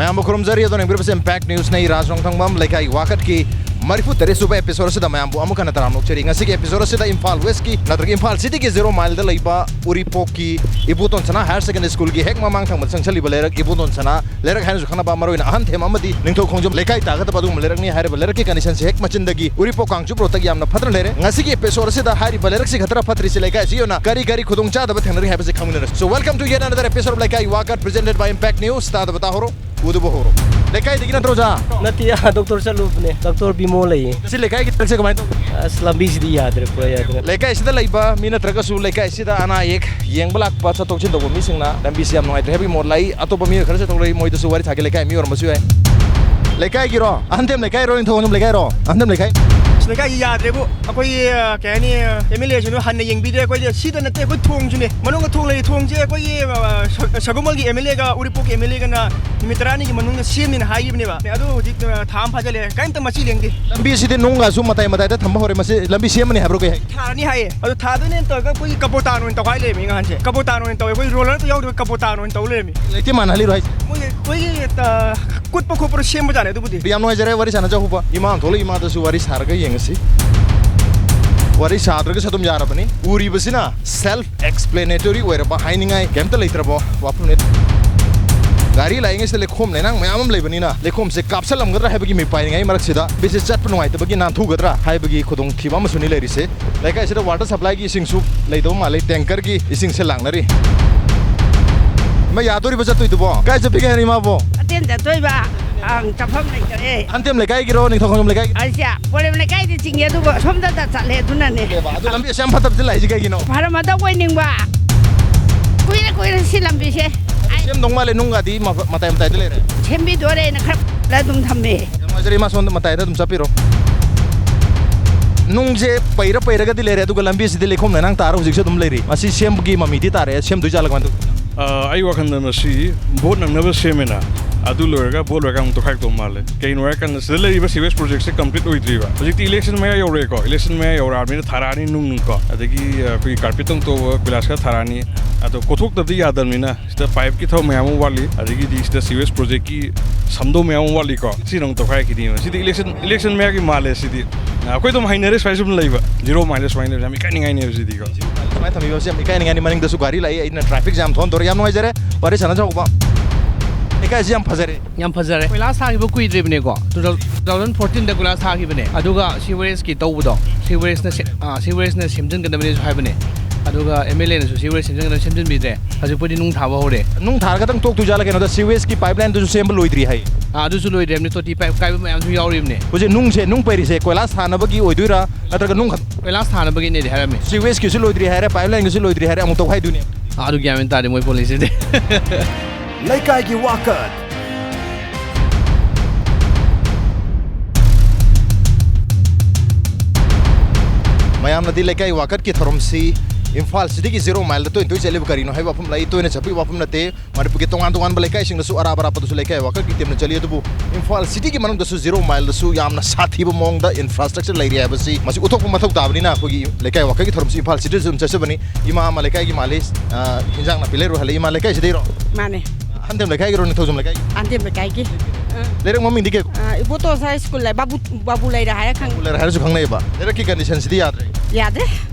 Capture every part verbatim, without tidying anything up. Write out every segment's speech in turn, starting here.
ꯌꯥꯝꯅ ꯈꯨꯔꯨꯝꯖꯔꯤ ꯑꯗꯣꯝꯅ ꯌꯦꯡꯕꯤꯔꯤꯕꯁꯦ Impact News ꯅꯤ, ꯔꯥꯖ ꯔꯣꯡꯊꯪꯕꯝ꯫ ꯂꯩꯀꯥꯏ ꯋꯥꯀꯠꯀꯤ ꯃꯔꯤꯐꯨ ꯇꯔꯦꯠ ꯁꯨꯕ episode ꯑꯁꯤꯗ ꯃꯌꯥꯝꯕꯨ ꯑꯃꯨꯛ ꯍꯟꯅ ꯇꯔꯥꯝꯅ ꯑꯣꯛꯆꯔꯤ꯫ ꯉꯁꯤꯒꯤ episode ꯑꯁꯤꯗ ꯏꯝꯐꯥꯜ West ꯀꯤ ꯅꯠꯇ꯭ꯔꯒ ꯏꯝꯐꯥꯜ City ꯒꯤ zero mile ꯗ ꯂꯩꯕ ꯎꯔꯤꯄꯣꯛꯀꯤ ꯏꯕꯣꯇꯣꯟ ꯁꯅꯥ Higher Secondary School ꯒꯤ ꯍꯦꯛ ꯃꯃꯥꯡ ꯊꯪꯕꯗ ꯆꯪꯁꯤꯜꯂꯤꯕ ꯂꯩꯔꯛ ꯏꯕꯣꯇꯣꯟ ꯁꯅꯥ ꯂꯩꯔꯛ ꯍꯥꯏꯅꯁꯨ ꯈꯪꯅꯕ, ꯃꯔꯨꯑꯣꯏꯅ ꯑꯍꯟꯊꯦꯝ ꯑꯃꯗꯤ ꯅꯤꯡꯊꯧ ꯈꯣꯡꯖꯣꯝ ꯂꯩꯀꯥꯏ ꯇꯥꯒꯗꯕ ꯑꯗꯨꯒꯨꯝꯕ ꯂꯩꯔꯛꯅꯤ꯫ ꯍꯥꯏꯔꯤꯕ ꯂꯩꯔꯛꯀꯤ condition ꯁꯦ ꯍꯦꯛ ꯃꯆꯤꯟꯗꯒꯤ ꯎꯔꯤꯄꯣꯛ ꯀꯥꯡꯖꯨꯞ ꯔꯣꯗꯇꯒꯤ ꯌꯥꯝꯅ ꯐꯠꯇ꯭ꯔ ꯂꯩꯔꯦ꯫ ꯉꯁꯤꯒꯤ episode ꯑꯁꯤꯗ ꯍꯥꯏꯔꯤꯕ ꯂꯩꯔꯛꯁꯤ ꯈꯛꯇꯔ ꯐꯠꯇ꯭ꯔꯤꯁꯤ, ꯂꯩꯀꯥꯏ ꯑꯁꯤ ꯑꯣꯏꯅ ꯀꯔꯤ ꯀꯔꯤ ꯈꯨꯗꯣꯡꯆꯥꯗꯕ ꯊꯦꯡꯅꯔꯤ ꯍꯥꯏꯕꯁꯤ ꯈꯪꯃꯤꯟꯅꯔꯁꯤ꯫ So, welcome to yet another episode of ꯂꯩꯀꯥꯏ ꯋꯥꯀꯠ, presented by Impact News꯫ ꯇꯥꯗꯕ ꯇꯥꯍꯧꯔꯣ, ꯎꯗꯕ ꯍꯧꯔꯣ꯫ ꯂꯩꯀꯥꯏꯗꯒꯤ ꯅꯠꯇ꯭ꯔꯣ, ꯑꯣꯖꯥ? ꯅꯠꯇꯦ, doctor ꯆꯠꯂꯨꯕꯅꯦ, doctor ꯕꯤꯃꯣ ꯂꯩꯌꯦ꯫ ꯁꯤ ꯂꯩꯀꯥꯏꯒꯤ ꯂꯩꯔꯛꯁꯦ ꯀꯃꯥꯏꯅ ꯇꯧꯒꯦ? ꯑꯁ, ꯂꯝꯕꯤꯁꯤꯗꯤ ꯌꯥꯗ꯭ꯔꯦ, ꯄꯨꯔꯥ ꯌꯥꯗ꯭ꯔꯦ꯫ ꯂꯩꯀꯥꯏꯁꯤꯗ ꯂꯩꯕ ꯃꯤ ꯅꯠꯇ꯭ꯔꯒꯁꯨ ꯂꯩꯀꯥꯏꯁꯤꯗ ꯑꯅꯥ ꯑꯌꯦꯛ ꯌꯦꯡꯕ ꯂꯥꯛꯄ, ꯆꯠꯊꯣꯛ ꯆꯠꯁꯤꯟ ꯇꯧꯕ ꯃꯤꯁꯤꯡꯅ ꯂꯝꯕꯤꯁꯤ ꯌꯥꯝ ꯅꯨꯡꯉꯥꯏꯇ꯭ꯔꯦ ꯍꯥꯏꯕꯒꯤ ꯃꯣꯠ ꯂꯥꯛꯏ꯫ ꯑꯇꯣꯞꯄ ꯃꯤꯑꯣꯏ ꯈꯔꯁꯨ ꯊꯣꯛꯂꯛꯏ, ꯃꯣꯏꯗꯁꯨ ꯋꯥꯔꯤ ꯁꯥꯒꯦ꯫ ꯂꯩꯀꯥꯏ ꯃꯤ ꯑꯣꯏꯔꯝꯕꯁꯨ ꯌꯥꯏ꯫ ꯂꯩꯀꯥꯏꯒꯤꯔꯣ? ꯑꯍꯟꯊꯦꯝ ꯂꯩꯀꯥꯏꯔꯣ, ꯅꯤꯡꯊꯧ ꯈꯣꯡꯖꯣꯝ ꯂꯩꯀꯥꯏꯔꯣ? ꯑꯍꯟꯊꯦꯝ ꯂꯩꯀꯥꯏ꯫ ꯑꯁ, ꯂꯩꯀꯥꯏꯁꯤ ꯌꯥꯗ꯭ꯔꯦꯕꯨ꯫ ꯑꯩꯈꯣꯏꯒꯤ, ꯑ, ꯀꯩ ꯍꯥꯏꯅꯤ, MLA ꯁꯤꯅ ꯍꯟꯅ ꯌꯦꯡꯕꯤꯗ꯭ꯔꯦ꯫ ꯑꯩꯈꯣꯏꯗꯤ ꯁꯤꯗ ꯅꯠꯇꯦ, ꯑꯩꯈꯣꯏ ꯊꯣꯡꯁꯨꯅꯦ, ꯃꯅꯨꯡꯗ ꯊꯣꯡ ꯂꯩꯔꯤ꯫ ꯊꯣꯡꯁꯦ ꯑꯩꯈꯣꯏꯒꯤ, ꯑ, ꯁ-, ꯁꯒꯣꯜꯕꯟꯒꯤ MLA ꯒ ꯎꯔꯤꯄꯣꯛꯀꯤ MLA ꯒꯅ ꯅꯨꯃꯤꯠ ꯇꯔꯥꯅꯤꯒꯤ ꯃꯅꯨꯡꯗ ꯁꯦꯝꯅꯤꯅ ꯍꯥꯏꯈꯤꯕꯅꯦꯕ꯫ ꯑꯗꯣ ꯍꯧꯖꯤꯛ, ꯑ, ꯊꯥ ꯑꯃ ꯐꯥꯖꯤꯜꯂꯛꯑꯦ, ꯀꯔꯤꯝꯇ ꯃꯆꯤ ꯂꯦꯡꯗꯦ꯫ ꯂꯝꯕꯤꯁꯤꯗꯤ ꯅꯨꯡꯒꯁꯨ ꯃꯇꯥꯏ ꯃꯇꯥꯏꯗ ꯊꯝꯕ ꯍꯧꯔꯦ꯫ ꯃꯁꯤ ꯂꯝꯕꯤ ꯁꯦꯝꯃꯅꯤ ꯍꯥꯏꯕ꯭ꯔꯣ, ꯀꯩ ꯍꯥꯏ? ꯊꯥꯔꯅꯤ ꯍꯥꯏꯌꯦ꯫ ꯑꯗꯣ ꯊꯥꯗꯣꯏꯅꯦꯅ ꯇꯧꯔꯒ ꯑꯩꯈꯣꯏꯒꯤ ꯀꯕꯣꯇꯥꯟ ꯑꯣꯏꯅ ꯇꯧꯈꯥꯏ ꯂꯩꯔꯝꯃꯤ ꯉꯍꯥꯟꯁꯦ꯫ ꯀꯕꯣꯇꯥꯟ ꯑꯣꯏꯅ ꯇꯧꯋꯦ, ꯑꯩꯈꯣꯏ roller ꯇꯣ ꯌꯥꯎꯗꯕ ꯀꯕꯣꯇꯥꯟ ꯑꯣꯏꯅ ꯇꯧ ꯂꯩꯔꯝꯃꯤ꯫ ꯂꯩꯇꯦ ꯃꯥꯟꯅꯍꯜꯂꯤꯔꯣ ꯍꯥꯏꯁꯦ? ꯃꯣꯏꯒꯤ ꯑꯩꯈꯣꯏꯒꯤ, ꯑ, ꯀꯨꯠꯄ ꯈꯣꯠꯄꯗꯣ ꯁꯦꯝꯕꯖꯥꯠꯅꯦ ꯑꯗꯨꯕꯨꯗꯤ꯫ ꯌꯥꯝ ꯅꯨꯡꯉꯥꯏꯖꯔꯦ ꯋꯥꯔꯤ ꯁꯥꯟꯅꯖꯍꯧꯕ꯫ ꯏꯃꯥ ꯑꯃ ꯊꯣꯛꯂꯛꯏ, ꯏꯃꯥꯗꯁꯨ ꯋꯥꯔꯤ ꯁꯥꯔꯒ ꯌꯦꯡꯉꯁꯤ꯫ ꯋꯥꯔꯤ ꯁꯥꯗ꯭ꯔꯒꯁꯨ ꯑꯗꯨꯝ ꯌꯥꯔꯕꯅꯤ꯫ ꯎꯔꯤꯕꯁꯤꯅ self explanatory ꯑꯣꯏꯔꯕ, ꯍꯥꯏꯅꯤꯡꯉꯥꯏ ꯀꯩꯝꯇ ꯂꯩꯇ꯭ꯔꯕ ꯋꯥꯐꯝꯅꯤ꯫ ꯒꯥꯔꯤ ꯂꯥꯛꯏꯉꯩꯁꯤꯗ ꯂꯩꯈꯣꯝ ꯂꯩꯅꯥꯡ ꯃꯌꯥꯝ ꯑꯃ ꯂꯩꯕꯅꯤꯅ, ꯂꯩꯈꯣꯝꯁꯦ ꯀꯥꯞꯁꯜꯂꯝꯒꯗ꯭ꯔꯥ ꯍꯥꯏꯕꯒꯤ ꯃꯤꯄꯥꯏꯔꯤꯉꯩ ꯃꯔꯛꯁꯤꯗ, ꯕꯤꯁꯦ ꯆꯠꯄ ꯅꯨꯡꯉꯥꯏꯇꯕꯒꯤ ꯅꯥꯟꯊꯨꯒꯗ꯭ꯔꯥ ꯍꯥꯏꯕꯒꯤ ꯈꯨꯗꯣꯡꯊꯤꯕ ꯑꯃꯁꯨꯅꯤ ꯂꯩꯔꯤꯁꯦ꯫ ꯂꯩꯀꯥꯏꯁꯤꯗ water supply ꯒꯤ ꯏꯁꯤꯡꯁꯨ ꯂꯩꯇꯕ ꯃꯥꯜꯂꯦ, tanker ꯒꯤ ꯏꯁꯤꯡꯁꯦ ꯂꯥꯛꯅꯔꯤ꯫ ꯏꯃꯥ, ꯌꯥꯗꯣꯔꯤꯕ ꯆꯠꯇꯣꯏꯗꯨꯕꯣ? ꯀꯥꯏ ꯆꯠꯄꯤꯒꯦ ꯍꯥꯏꯅꯣ ꯏꯃꯥꯕꯣ? ꯑꯇꯦꯟ ꯆꯠꯇꯣꯏꯕ꯫ ꯑꯪ, ꯆꯠꯐꯝ ꯂꯩꯇꯔꯦ꯫ ꯑꯟꯇꯦꯝ ꯂꯩꯀꯥꯏꯒꯤꯔꯣ, ꯅꯤꯡꯊꯧ ꯈꯣꯡꯖꯣꯝ ꯂꯩꯀꯥꯏꯒꯤ? ꯑꯩꯁꯦ ꯄꯣꯂꯦꯝ ꯂꯩꯀꯥꯏꯗꯤ ꯆꯤꯡꯉꯦ, ꯑꯗꯨꯒ ꯁꯣꯝꯗ ꯆꯠꯂꯦ, ꯑꯗꯨꯅꯅꯦ꯫ ꯑꯗꯨ ꯂꯝꯕꯤ ꯑꯁꯨꯛ ꯌꯥꯝ ꯐꯠꯇꯕꯁꯦ ꯂꯥꯛꯏꯁꯦ ꯀꯩꯒꯤꯅꯣ? ꯐꯔꯝꯃꯗꯧ ꯑꯣꯏꯅꯤꯡꯕ꯫ ꯀꯨꯏꯔꯦ, ꯀꯨꯏꯔꯦ ꯁꯤ ꯂꯝꯕꯤꯁꯦ꯫ ꯑꯩ ꯁꯦꯝꯗꯧ ꯃꯥꯜꯂꯦ, ꯅꯨꯡꯒꯗꯤ ꯃ-, ꯃꯇꯥꯏ ꯃꯇꯥꯏꯗ ꯂꯩꯔꯦ꯫ ꯁꯦꯝꯕꯤꯗꯣꯔꯦꯅ ꯈꯔ ꯑꯗꯨꯝ ꯊꯝꯃꯦ꯫ ꯌꯥꯝ ꯅꯨꯡꯉꯥꯏꯖꯔꯦ, ꯏꯃꯥ, ꯁꯣꯝꯗ ꯃꯇꯥꯏꯗ ꯑꯗꯨꯝ ꯆꯠꯄꯤꯔꯣ꯫ ꯅꯨꯡꯁꯦ ꯄꯩꯔ ꯄꯩꯔꯒꯗꯤ ꯂꯩꯔꯦ, ꯑꯗꯨꯒ ꯂꯝꯕꯤꯁꯤꯗꯤ ꯂꯩꯈꯣꯝ ꯂꯩꯅꯥꯡ ꯇꯥꯔ ꯍꯧꯖꯤꯛꯁꯨ ꯑꯗꯨꯝ ꯂꯩꯔꯤ꯫ ꯃꯁꯤ ꯁꯦꯝꯕꯒꯤ ꯃꯃꯤꯗꯤ ꯇꯥꯔꯛꯑꯦ, ꯁꯦꯝꯗꯣꯏ ꯖꯥꯠꯂ ꯀꯃꯥꯏꯅ ꯇꯧꯗꯣꯏꯅꯣ? ꯑ, ꯑꯩ ꯋꯥꯈꯜꯗ ꯃꯁꯤ vote ꯅꯪꯅꯕ ꯁꯦꯝꯃꯦꯅ, ꯑꯗꯨ ꯂꯣꯏꯔꯒ vote ꯂꯣꯏꯔꯒ ꯑꯃꯨꯛ ꯇꯣꯈꯥꯏꯗꯧ ꯃꯥꯜꯂꯦ꯫ ꯀꯩꯒꯤꯅꯣ ꯍꯥꯏꯔꯀꯥꯟꯗ ꯁꯤꯗ ꯂꯩꯔꯤꯕ sewage project ꯁꯦ complete ꯑꯣꯏꯗ꯭ꯔꯤꯕ꯫ ꯍꯧꯖꯤꯛꯇꯤ election ꯃꯌꯥ ꯌꯧꯔꯛꯑꯦꯀꯣ, election ꯃꯌꯥ ꯌꯧꯔꯛꯑꯕꯅꯤꯅ ꯊꯥꯔꯛꯑꯅꯤ ꯅꯨꯡ, ꯅꯨꯡ ꯀꯣ, ꯑꯗꯒꯤ, ꯑ, ꯑꯩꯈꯣꯏꯒꯤ carpet ꯇꯧꯊꯣꯛꯑꯒ ꯀꯣꯏꯂꯥꯁ ꯈꯔ ꯊꯥꯔꯛꯑꯅꯤ꯫ ꯑꯗꯣ ꯀꯣꯊꯣꯛꯇꯕꯗꯤ ꯌꯥꯗꯕꯅꯤꯅ, ꯁꯤꯗ ꯄꯥꯏꯞꯀꯤ ꯊꯕꯛ ꯃꯌꯥꯝ ꯑꯃ ꯋꯥꯠꯂꯤ, ꯑꯗꯒꯤꯗꯤ ꯁꯤꯗ ꯁꯤꯋꯦꯖ ꯄ꯭ꯔꯣꯖꯦꯛꯀꯤ ꯁꯝꯗꯧ ꯃꯌꯥꯝ ꯑꯃ ꯋꯥꯠꯂꯤꯀꯣ꯫ ꯁꯤꯅ ꯑꯃꯨꯛ ꯇꯧꯈꯥꯏꯈꯤꯅꯦꯕ꯫ ꯁꯤꯗꯤ ꯏꯂꯦꯛꯁꯟ, ꯏꯂꯦꯛꯁꯟ ꯃꯌꯥꯒꯤ ꯃꯥꯜꯂꯦ ꯁꯤꯗꯤ꯫ ꯑꯩꯈꯣꯏ ꯑꯗꯨꯝ ꯍꯩꯅꯔꯦ ꯁꯨꯃꯥꯏꯅ ꯁꯨꯝ ꯂꯩꯕ, ꯖꯤꯔꯣ ꯃꯥꯏꯜꯗ ꯁꯨꯃꯥꯏꯅ ꯂꯩꯕꯁꯦ ꯌꯥꯝ ꯏꯀꯥꯏꯅꯤꯡꯉꯥꯏꯅꯦꯕ ꯁꯤꯗꯤꯀꯣ꯫ ꯁꯨꯃꯥꯏꯅ ꯊꯝꯕꯤꯕꯁꯦ ꯌꯥꯝ ꯏꯀꯥꯏꯅꯤꯡꯉꯥꯏꯅꯤ꯫ ꯃꯅꯤꯡꯗꯁꯨ ꯒꯥꯔꯤ ꯂꯥꯛꯏ, ꯑꯩꯅ ꯇ꯭ꯔꯥꯐꯤꯛ ꯖꯥꯝ ꯊꯣꯛꯍꯟꯗꯣꯔꯦ꯫ ꯌꯥꯝ ꯅꯨꯡꯉꯥꯏꯖꯔꯦ ꯋꯥꯔꯤ ꯁꯥꯟꯅꯖꯍꯧꯕ꯫ ꯂꯩꯀꯥꯏꯁꯤ ꯌꯥꯝ ꯐꯖꯔꯦ꯫ ꯌꯥꯝ ꯐꯖꯔꯦ꯫ ꯀꯣꯏꯂꯥꯁ ꯊꯥꯈꯤꯕ ꯀꯨꯏꯗ꯭ꯔꯤꯕꯅꯦꯀꯣ, two thousand fourteen ꯗ ꯀꯣꯏꯂꯥꯁ ꯊꯥꯈꯤꯕꯅꯦ꯫ ꯑꯗꯨꯒ ꯁꯤꯋꯦꯖꯀꯤ ꯇꯧꯕꯗꯣ, ꯁꯤꯋꯦꯖꯅ ꯁꯦ-, ꯑꯥ, ꯁꯤꯋꯦꯖꯅ ꯁꯦꯝꯖꯤꯟꯒꯗꯕꯅꯦꯁꯨ ꯍꯥꯏꯕꯅꯦ꯫ ꯑꯗꯨꯒ ꯑꯦꯝ ꯑꯦꯜ ꯑꯦꯅꯁꯨ ꯁꯤꯋꯦꯖ ꯁꯦꯝꯖꯤꯟꯒꯗꯕ ꯁꯦꯝꯖꯤꯟꯕꯤꯗ꯭ꯔꯦ꯫ ꯍꯧꯖꯤꯛꯄꯨꯗꯤ ꯅꯨꯡ ꯊꯥꯕ ꯍꯧꯔꯦ꯫ ꯅꯨꯡ ꯊꯥꯔꯒꯗꯪ ꯇꯣꯛꯇꯣꯏꯖꯥꯠꯂ ꯀꯩꯅꯣꯗ, ꯁꯤꯋꯦꯖꯀꯤ ꯄꯥꯏꯞ ꯂꯥꯏꯟꯗꯨꯁꯨ ꯁꯦꯝꯕ ꯂꯣꯏꯗ꯭ꯔꯤ ꯍꯥꯏ꯫ ꯑꯥ, ꯑꯗꯨꯁꯨ ꯂꯣꯏꯗ꯭ꯔꯤꯕꯅꯤ, ꯇꯣꯇꯤ ꯄꯥꯏꯞ ꯀꯥꯏꯕ ꯃꯌꯥꯝꯁꯨ ꯌꯥꯎꯔꯤꯕꯅꯦ꯫ ꯍꯧꯖꯤꯛ ꯅꯨꯡꯁꯦ, ꯅꯨꯡ ꯄꯩꯔꯤꯁꯦ ꯀꯣꯏꯂꯥꯁ ꯊꯥꯅꯕꯒꯤ ꯑꯣꯏꯗꯣꯏꯔꯥ, ꯅꯠꯇ꯭ꯔꯒ ꯅꯨꯡ ꯈꯛ? ꯀꯣꯏꯂꯥꯁ ꯊꯥꯅꯕꯒꯤꯅꯦꯗꯤ ꯍꯥꯏꯔꯝꯃꯤ꯫ ꯁꯤꯋꯦꯖꯀꯤꯁꯨ ꯂꯣꯏꯗ꯭ꯔꯤ ꯍꯥꯏꯔꯦ, ꯄꯥꯏꯞ ꯂꯥꯏꯟꯒꯤꯁꯨ ꯂꯣꯏꯗ꯭ꯔꯤ ꯍꯥꯏꯔꯦ, ꯑꯃꯨꯛ ꯇꯧꯈꯥꯏꯗꯣꯏꯅꯦ꯫ ꯑꯥ, ꯑꯗꯨ ꯒ꯭ꯌꯥꯟ ꯃꯦꯟ ꯇꯥꯗꯦ ꯃꯣꯏ ꯄꯣꯂꯤꯁꯤꯗꯤ꯫ ꯂꯩꯀꯥꯏꯒꯤ ꯋꯥꯀꯠ꯫ ꯃꯌꯥꯝꯅꯗꯤ ꯂꯩꯀꯥꯏ ꯋꯥꯀꯠꯀꯤ ꯊꯧꯔꯝꯁꯤ ꯏꯝꯐꯥꯜ ꯁꯤꯇꯤꯒꯤ ꯖꯤꯔꯣ ꯃꯥꯏꯜꯗ ꯇꯣꯏ ꯇꯣꯏ ꯆꯠꯂꯤꯕ ꯀꯔꯤꯅꯣ ꯍꯥꯏꯕ ꯋꯥꯐꯝ ꯂꯥꯛꯏ꯫ ꯇꯣꯏꯅ ꯆꯠꯄꯒꯤ ꯋꯥꯐꯝ ꯅꯠꯇꯦ꯫ ꯃꯅꯤꯄꯨꯔꯒꯤ ꯇꯣꯉꯥꯟ ꯇꯣꯉꯥꯟꯕ ꯂꯩꯀꯥꯏꯁꯤꯡꯗꯁꯨ, ꯑꯔꯥꯞ ꯑꯔꯥꯞꯄꯗꯁꯨ ꯂꯩꯀꯥꯏ ꯋꯥꯀꯠꯀꯤ ꯇꯤꯝꯅ ꯆꯠꯂꯤ, ꯑꯗꯨꯕꯨ ꯏꯝꯐꯥꯜ ꯁꯤꯇꯤꯒꯤ ꯃꯅꯨꯡꯗꯁꯨ ꯖꯤꯔꯣ ꯃꯥꯏꯜꯗꯁꯨ ꯌꯥꯝꯅ ꯁꯥꯊꯤꯕ ꯃꯑꯣꯡꯗ ꯏꯟꯐ꯭ꯔꯥꯁ꯭ꯇ꯭ꯔꯛꯆꯔ ꯂꯩꯔꯤ ꯍꯥꯏꯕꯁꯤ ꯃꯁꯤ ꯎꯠꯊꯣꯛꯄ ꯃꯊꯧ ꯇꯥꯕꯅꯤꯅ ꯑꯩꯈꯣꯏꯒꯤ ꯂꯩꯀꯥꯏ ꯋꯥꯀꯠꯀꯤ ꯊꯧꯔꯝꯁꯤ ꯏꯝꯐꯥꯜ ꯁꯤꯇꯤꯗꯁꯨ ꯑꯗꯨꯝ ꯆꯠꯆꯕꯅꯤ꯫ ꯏꯃꯥ ꯑꯃ ꯂꯩꯀꯥꯏꯒꯤ ꯃꯥꯜꯂꯤ, ꯑ, ꯍꯤꯟꯖꯥꯡ ꯅꯥꯄꯤ ꯂꯩꯔꯨ ꯍꯜꯂꯛꯏ꯫ ꯏꯃꯥ ꯂꯩꯀꯥꯏꯁꯤꯗꯩꯔꯣ? ꯃꯥꯅꯦ꯫ ꯑꯍꯟꯊꯦꯝ ꯂꯩꯀꯥꯏꯒꯤꯔꯣ, ꯅꯤꯡꯊꯧꯖꯝ ꯂꯩꯀꯥꯏꯒꯤ? ꯑꯍꯟꯊꯦꯝ ꯂꯩꯀꯥꯏꯒꯤ꯫ ꯑ꯫ ꯂꯩꯔꯛ ꯃꯃꯤꯡꯗꯤ ꯀꯩ? ꯑ, ꯏꯕꯣꯇꯣꯟ ꯁ꯭ꯀꯨꯜ ꯂꯩ, ꯕꯥꯕꯨ, ꯕꯥꯕꯨ ꯂꯩꯔꯦ ꯍꯥꯏꯔ ꯈꯪ-, ꯕꯥꯕꯨ ꯂꯩꯔꯦ ꯍꯥꯏꯔꯁꯨ ꯈꯪꯅꯩꯕ꯫ ꯂꯩꯔꯛꯀꯤ ꯀꯟꯗꯤꯁꯟꯁꯤꯗꯤ ꯌꯥꯗ꯭ꯔꯦ꯫ ꯌꯥꯗ꯭ꯔꯦ꯫